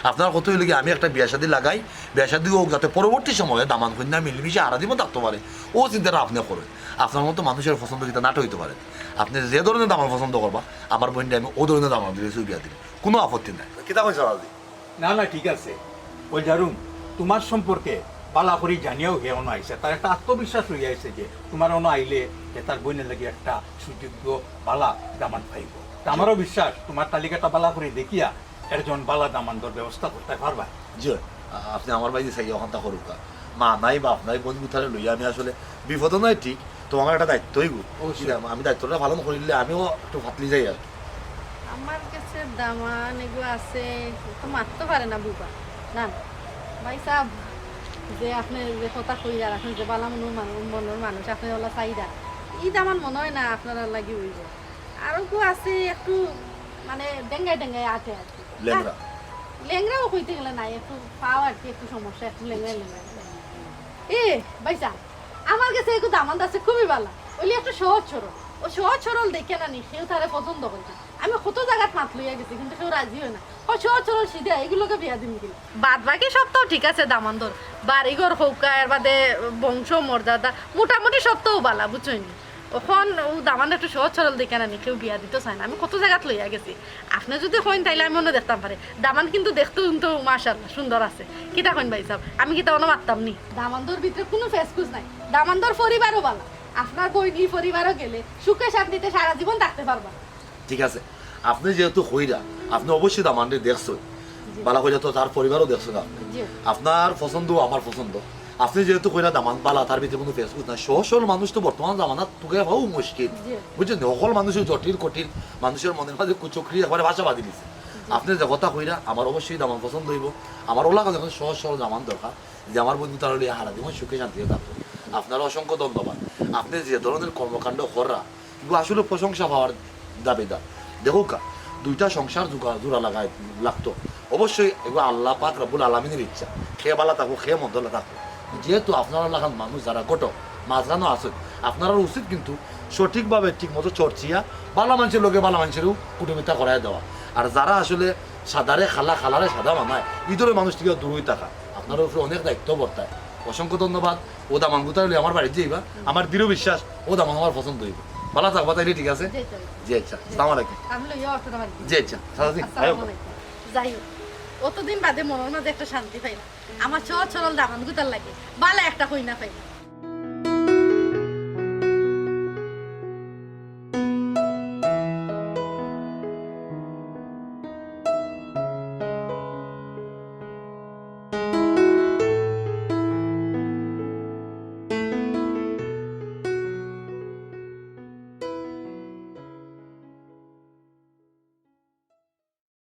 আপনার কথা অইলো কি, আমি একটা বিয়া শাদী লাগাই, বিয়া শাদী হোক, যাতে পরবর্তী সময়ে দামান কইন্যা মিলেমিশে হারা জীবন থাকতো পারে, অউ চিন্তাটা আপনে করেন। আপনার মতো মানুষের পছন্দ কিতা নাটে অইতো পারে। আপনে যে ধরনের দামান পছন্দ করবা, আমার বইনরে আমি অউ ধরনের দামান্দর গেছে বিয়া দিমু, কোনো আপত্তি নাই। কিতা কইন চাচাজি? না, না, ঠিক আছে। কল্যাণ, তোমার সম্পর্কে বালা করি জানিয়াউ হে অনো আইছে, তার একটা আত্মবিশ্বাস অইয়া আইছে যে তোমার অনো আইলে হে তার বইনর লাগি একটা সুযোগ্য বালা দামান পাইবো। তা আমারও বিশ্বাস তোমার তালিকাটা বালা করি দেখিয়া একজন বালা দামান্দর ব্যবস্থা করতায় পারবা। জি, আ-, আপনে আমার বাড়িত চাইয়া অখানতা করউক্কা। মা নাই, বাপ নাই, বইন গুতারে লইয়া আমি আসলে বিপদো নাই ঠিক, তো আমার একটা দায়িত্ব অইবো। অবশ্যই। কিতা, আমি দায়িত্বটা পালন করিলে আমিও একটু ফাতলি যাই আর কি। আমার গেছে দামান এগু আছে, তো মাততো পারে না বুবা। না, না। ভাইসাব, যে আপনে যে কথা কইরা, আপনে যে বালা মনর মানু-, মনর মানুষ, আপনে অলা চাইরা, ই দামান মনো অয় না আপনারার লাগি অইবো। আর এগু আছে একটু মানে ডেঙ্গায় ডেঙ্গায় আটে আর কি। লেংড়া। লেংড়াও কইতে গেলে নাই, একটু পাও আর কি, একটু সমস্যা, একটু লেংড়ায় লেংড়ায়। এ, ভাইসাব, আমার গেছে এগু দামান্দ আছে খুবই বালা। অইলে একটু সহজ সরল। অউ সহজ সরল দেখিয়া না নি, কেউ তারে পছন্দ করে না। আমি কত জাগাত মাত লইয়া গেছি, কিন্তু কেউ রাজি অয় না। অউ সহজ সরল সিধা, এগুর লগে বিয়া দিমু কিলা? বাদ বাকি সবতাউ ঠিক আছে দামান্দর। বাড়িঘর হউক্কা, এর বাদে বংশ মর্যাদা, মোটামুটি সবতাউ বালা, বুঝছইন নি? অখন অউ দামান্দ একটু সহজ সরল দেখিয়া না নি, কেউ বিয়া দিতো চায় না। আমি কত জাগাত লইয়া গেছি। আপনে যুদি কইন, তাইলে আমি অনো দেখতাম পারি। দামান্দ কিন্তু দেখতে কিন্তু মাশাআল্লাহ সুন্দর আছে। কিতা কইন ভাইসাব? আমি কিতা অনো মাততাম নি? দামান্দর ভিতরে কুনু ফেসকুস নাই। দামান্দর পরিবারও বালা। আপনার বইন ই পরিবারো গেলে সুখে শান্তিতে সারা জীবন থাকতে পারবা। ঠিক আছে, আপনে যেহেতু কইরা, আপনে অবশ্যই দামান্দরে দেখছইন। বালা কইরা তো তার পরিবারও দেখছইন আপনে। জি। আপনার পছন্দ আমার পছন্দ। আপনে যেহেতু কইরা দামান্দ বালা, তার ভিতরে কুনু ফেসকুস নাই। সহজ সরল মানুষ তো বর্তমান জামানাত তুকাইয়া পাওয়া মুশকিল। জি। বুঝছইন নি? হকল মানুষউ জটিল, কঠিন, মানুষর মনর মাঝে কুচক্রি একবারে বাসা বাঁধি দিছে। আপনে যে কথা কইরা, আমার অবশ্যই দামান্দ পছন্দ অইবো। আমার অলা যখন সহজ সরল দামান্দ দরকার, যে আমার বইন গুতারে লইয়া হারা জীবন সুখে শান্তিতে থাকতো। আপনারে অসংখ্য ধন্যবাদ। আপনে যে ধরনের কর্মকাণ্ড কররা, ইগু আসলে প্রশংসা পাওয়ার দাবিদার। দেখউক্কা, দুইটা সংসার জুগা-, জোড়া লাগাই লাগতো, অবশ্যই এগুলো আল্লাহ পাক রব্বুল আলামিনের ইচ্ছা। কে বালা থাকবো, কে মন্দ থাকবো। যেহেতু আপনারা লাখান মানুষ যারা ঘটক, মাঝখানো আছেন, আপনারা উচিত কিন্তু সঠিকভাবে ঠিক মতো চর্চিয়া বালা মানুষের লগে বালা মানুষেরও কুটুমিতা করায় দেওয়া। আর যারা আসলে সাদারে খালা, খালারে সাদা মানায়, ইদরে মানুষ থেকে দূরই থাকা। আপনার উপরে অনেক দায়িত্ব বর্তায়। অসংখ্য ধন্যবাদ। ও দামান গুতা হইলে আমার বাড়িত যাইবা, আমার দৃঢ় বিশ্বাস ও দামান আমার পছন্দ হইব। বালা থাকবা তাইলে, ঠিক আছে? জি, জি। জি আচ্ছা, আসসালামু আলাইকুম। আমি লইয়া অটো নাম্বার দিই। জি আচ্ছা, সারাদিন আসসালামু আলাইকুম। যাই হোক, অতদিন বাদে মনের মাঝে একটা শান্তি পাইলাম। আমার সহজ সরল দামান গুতার লাগে বালা একটা কইনা পাইলাম।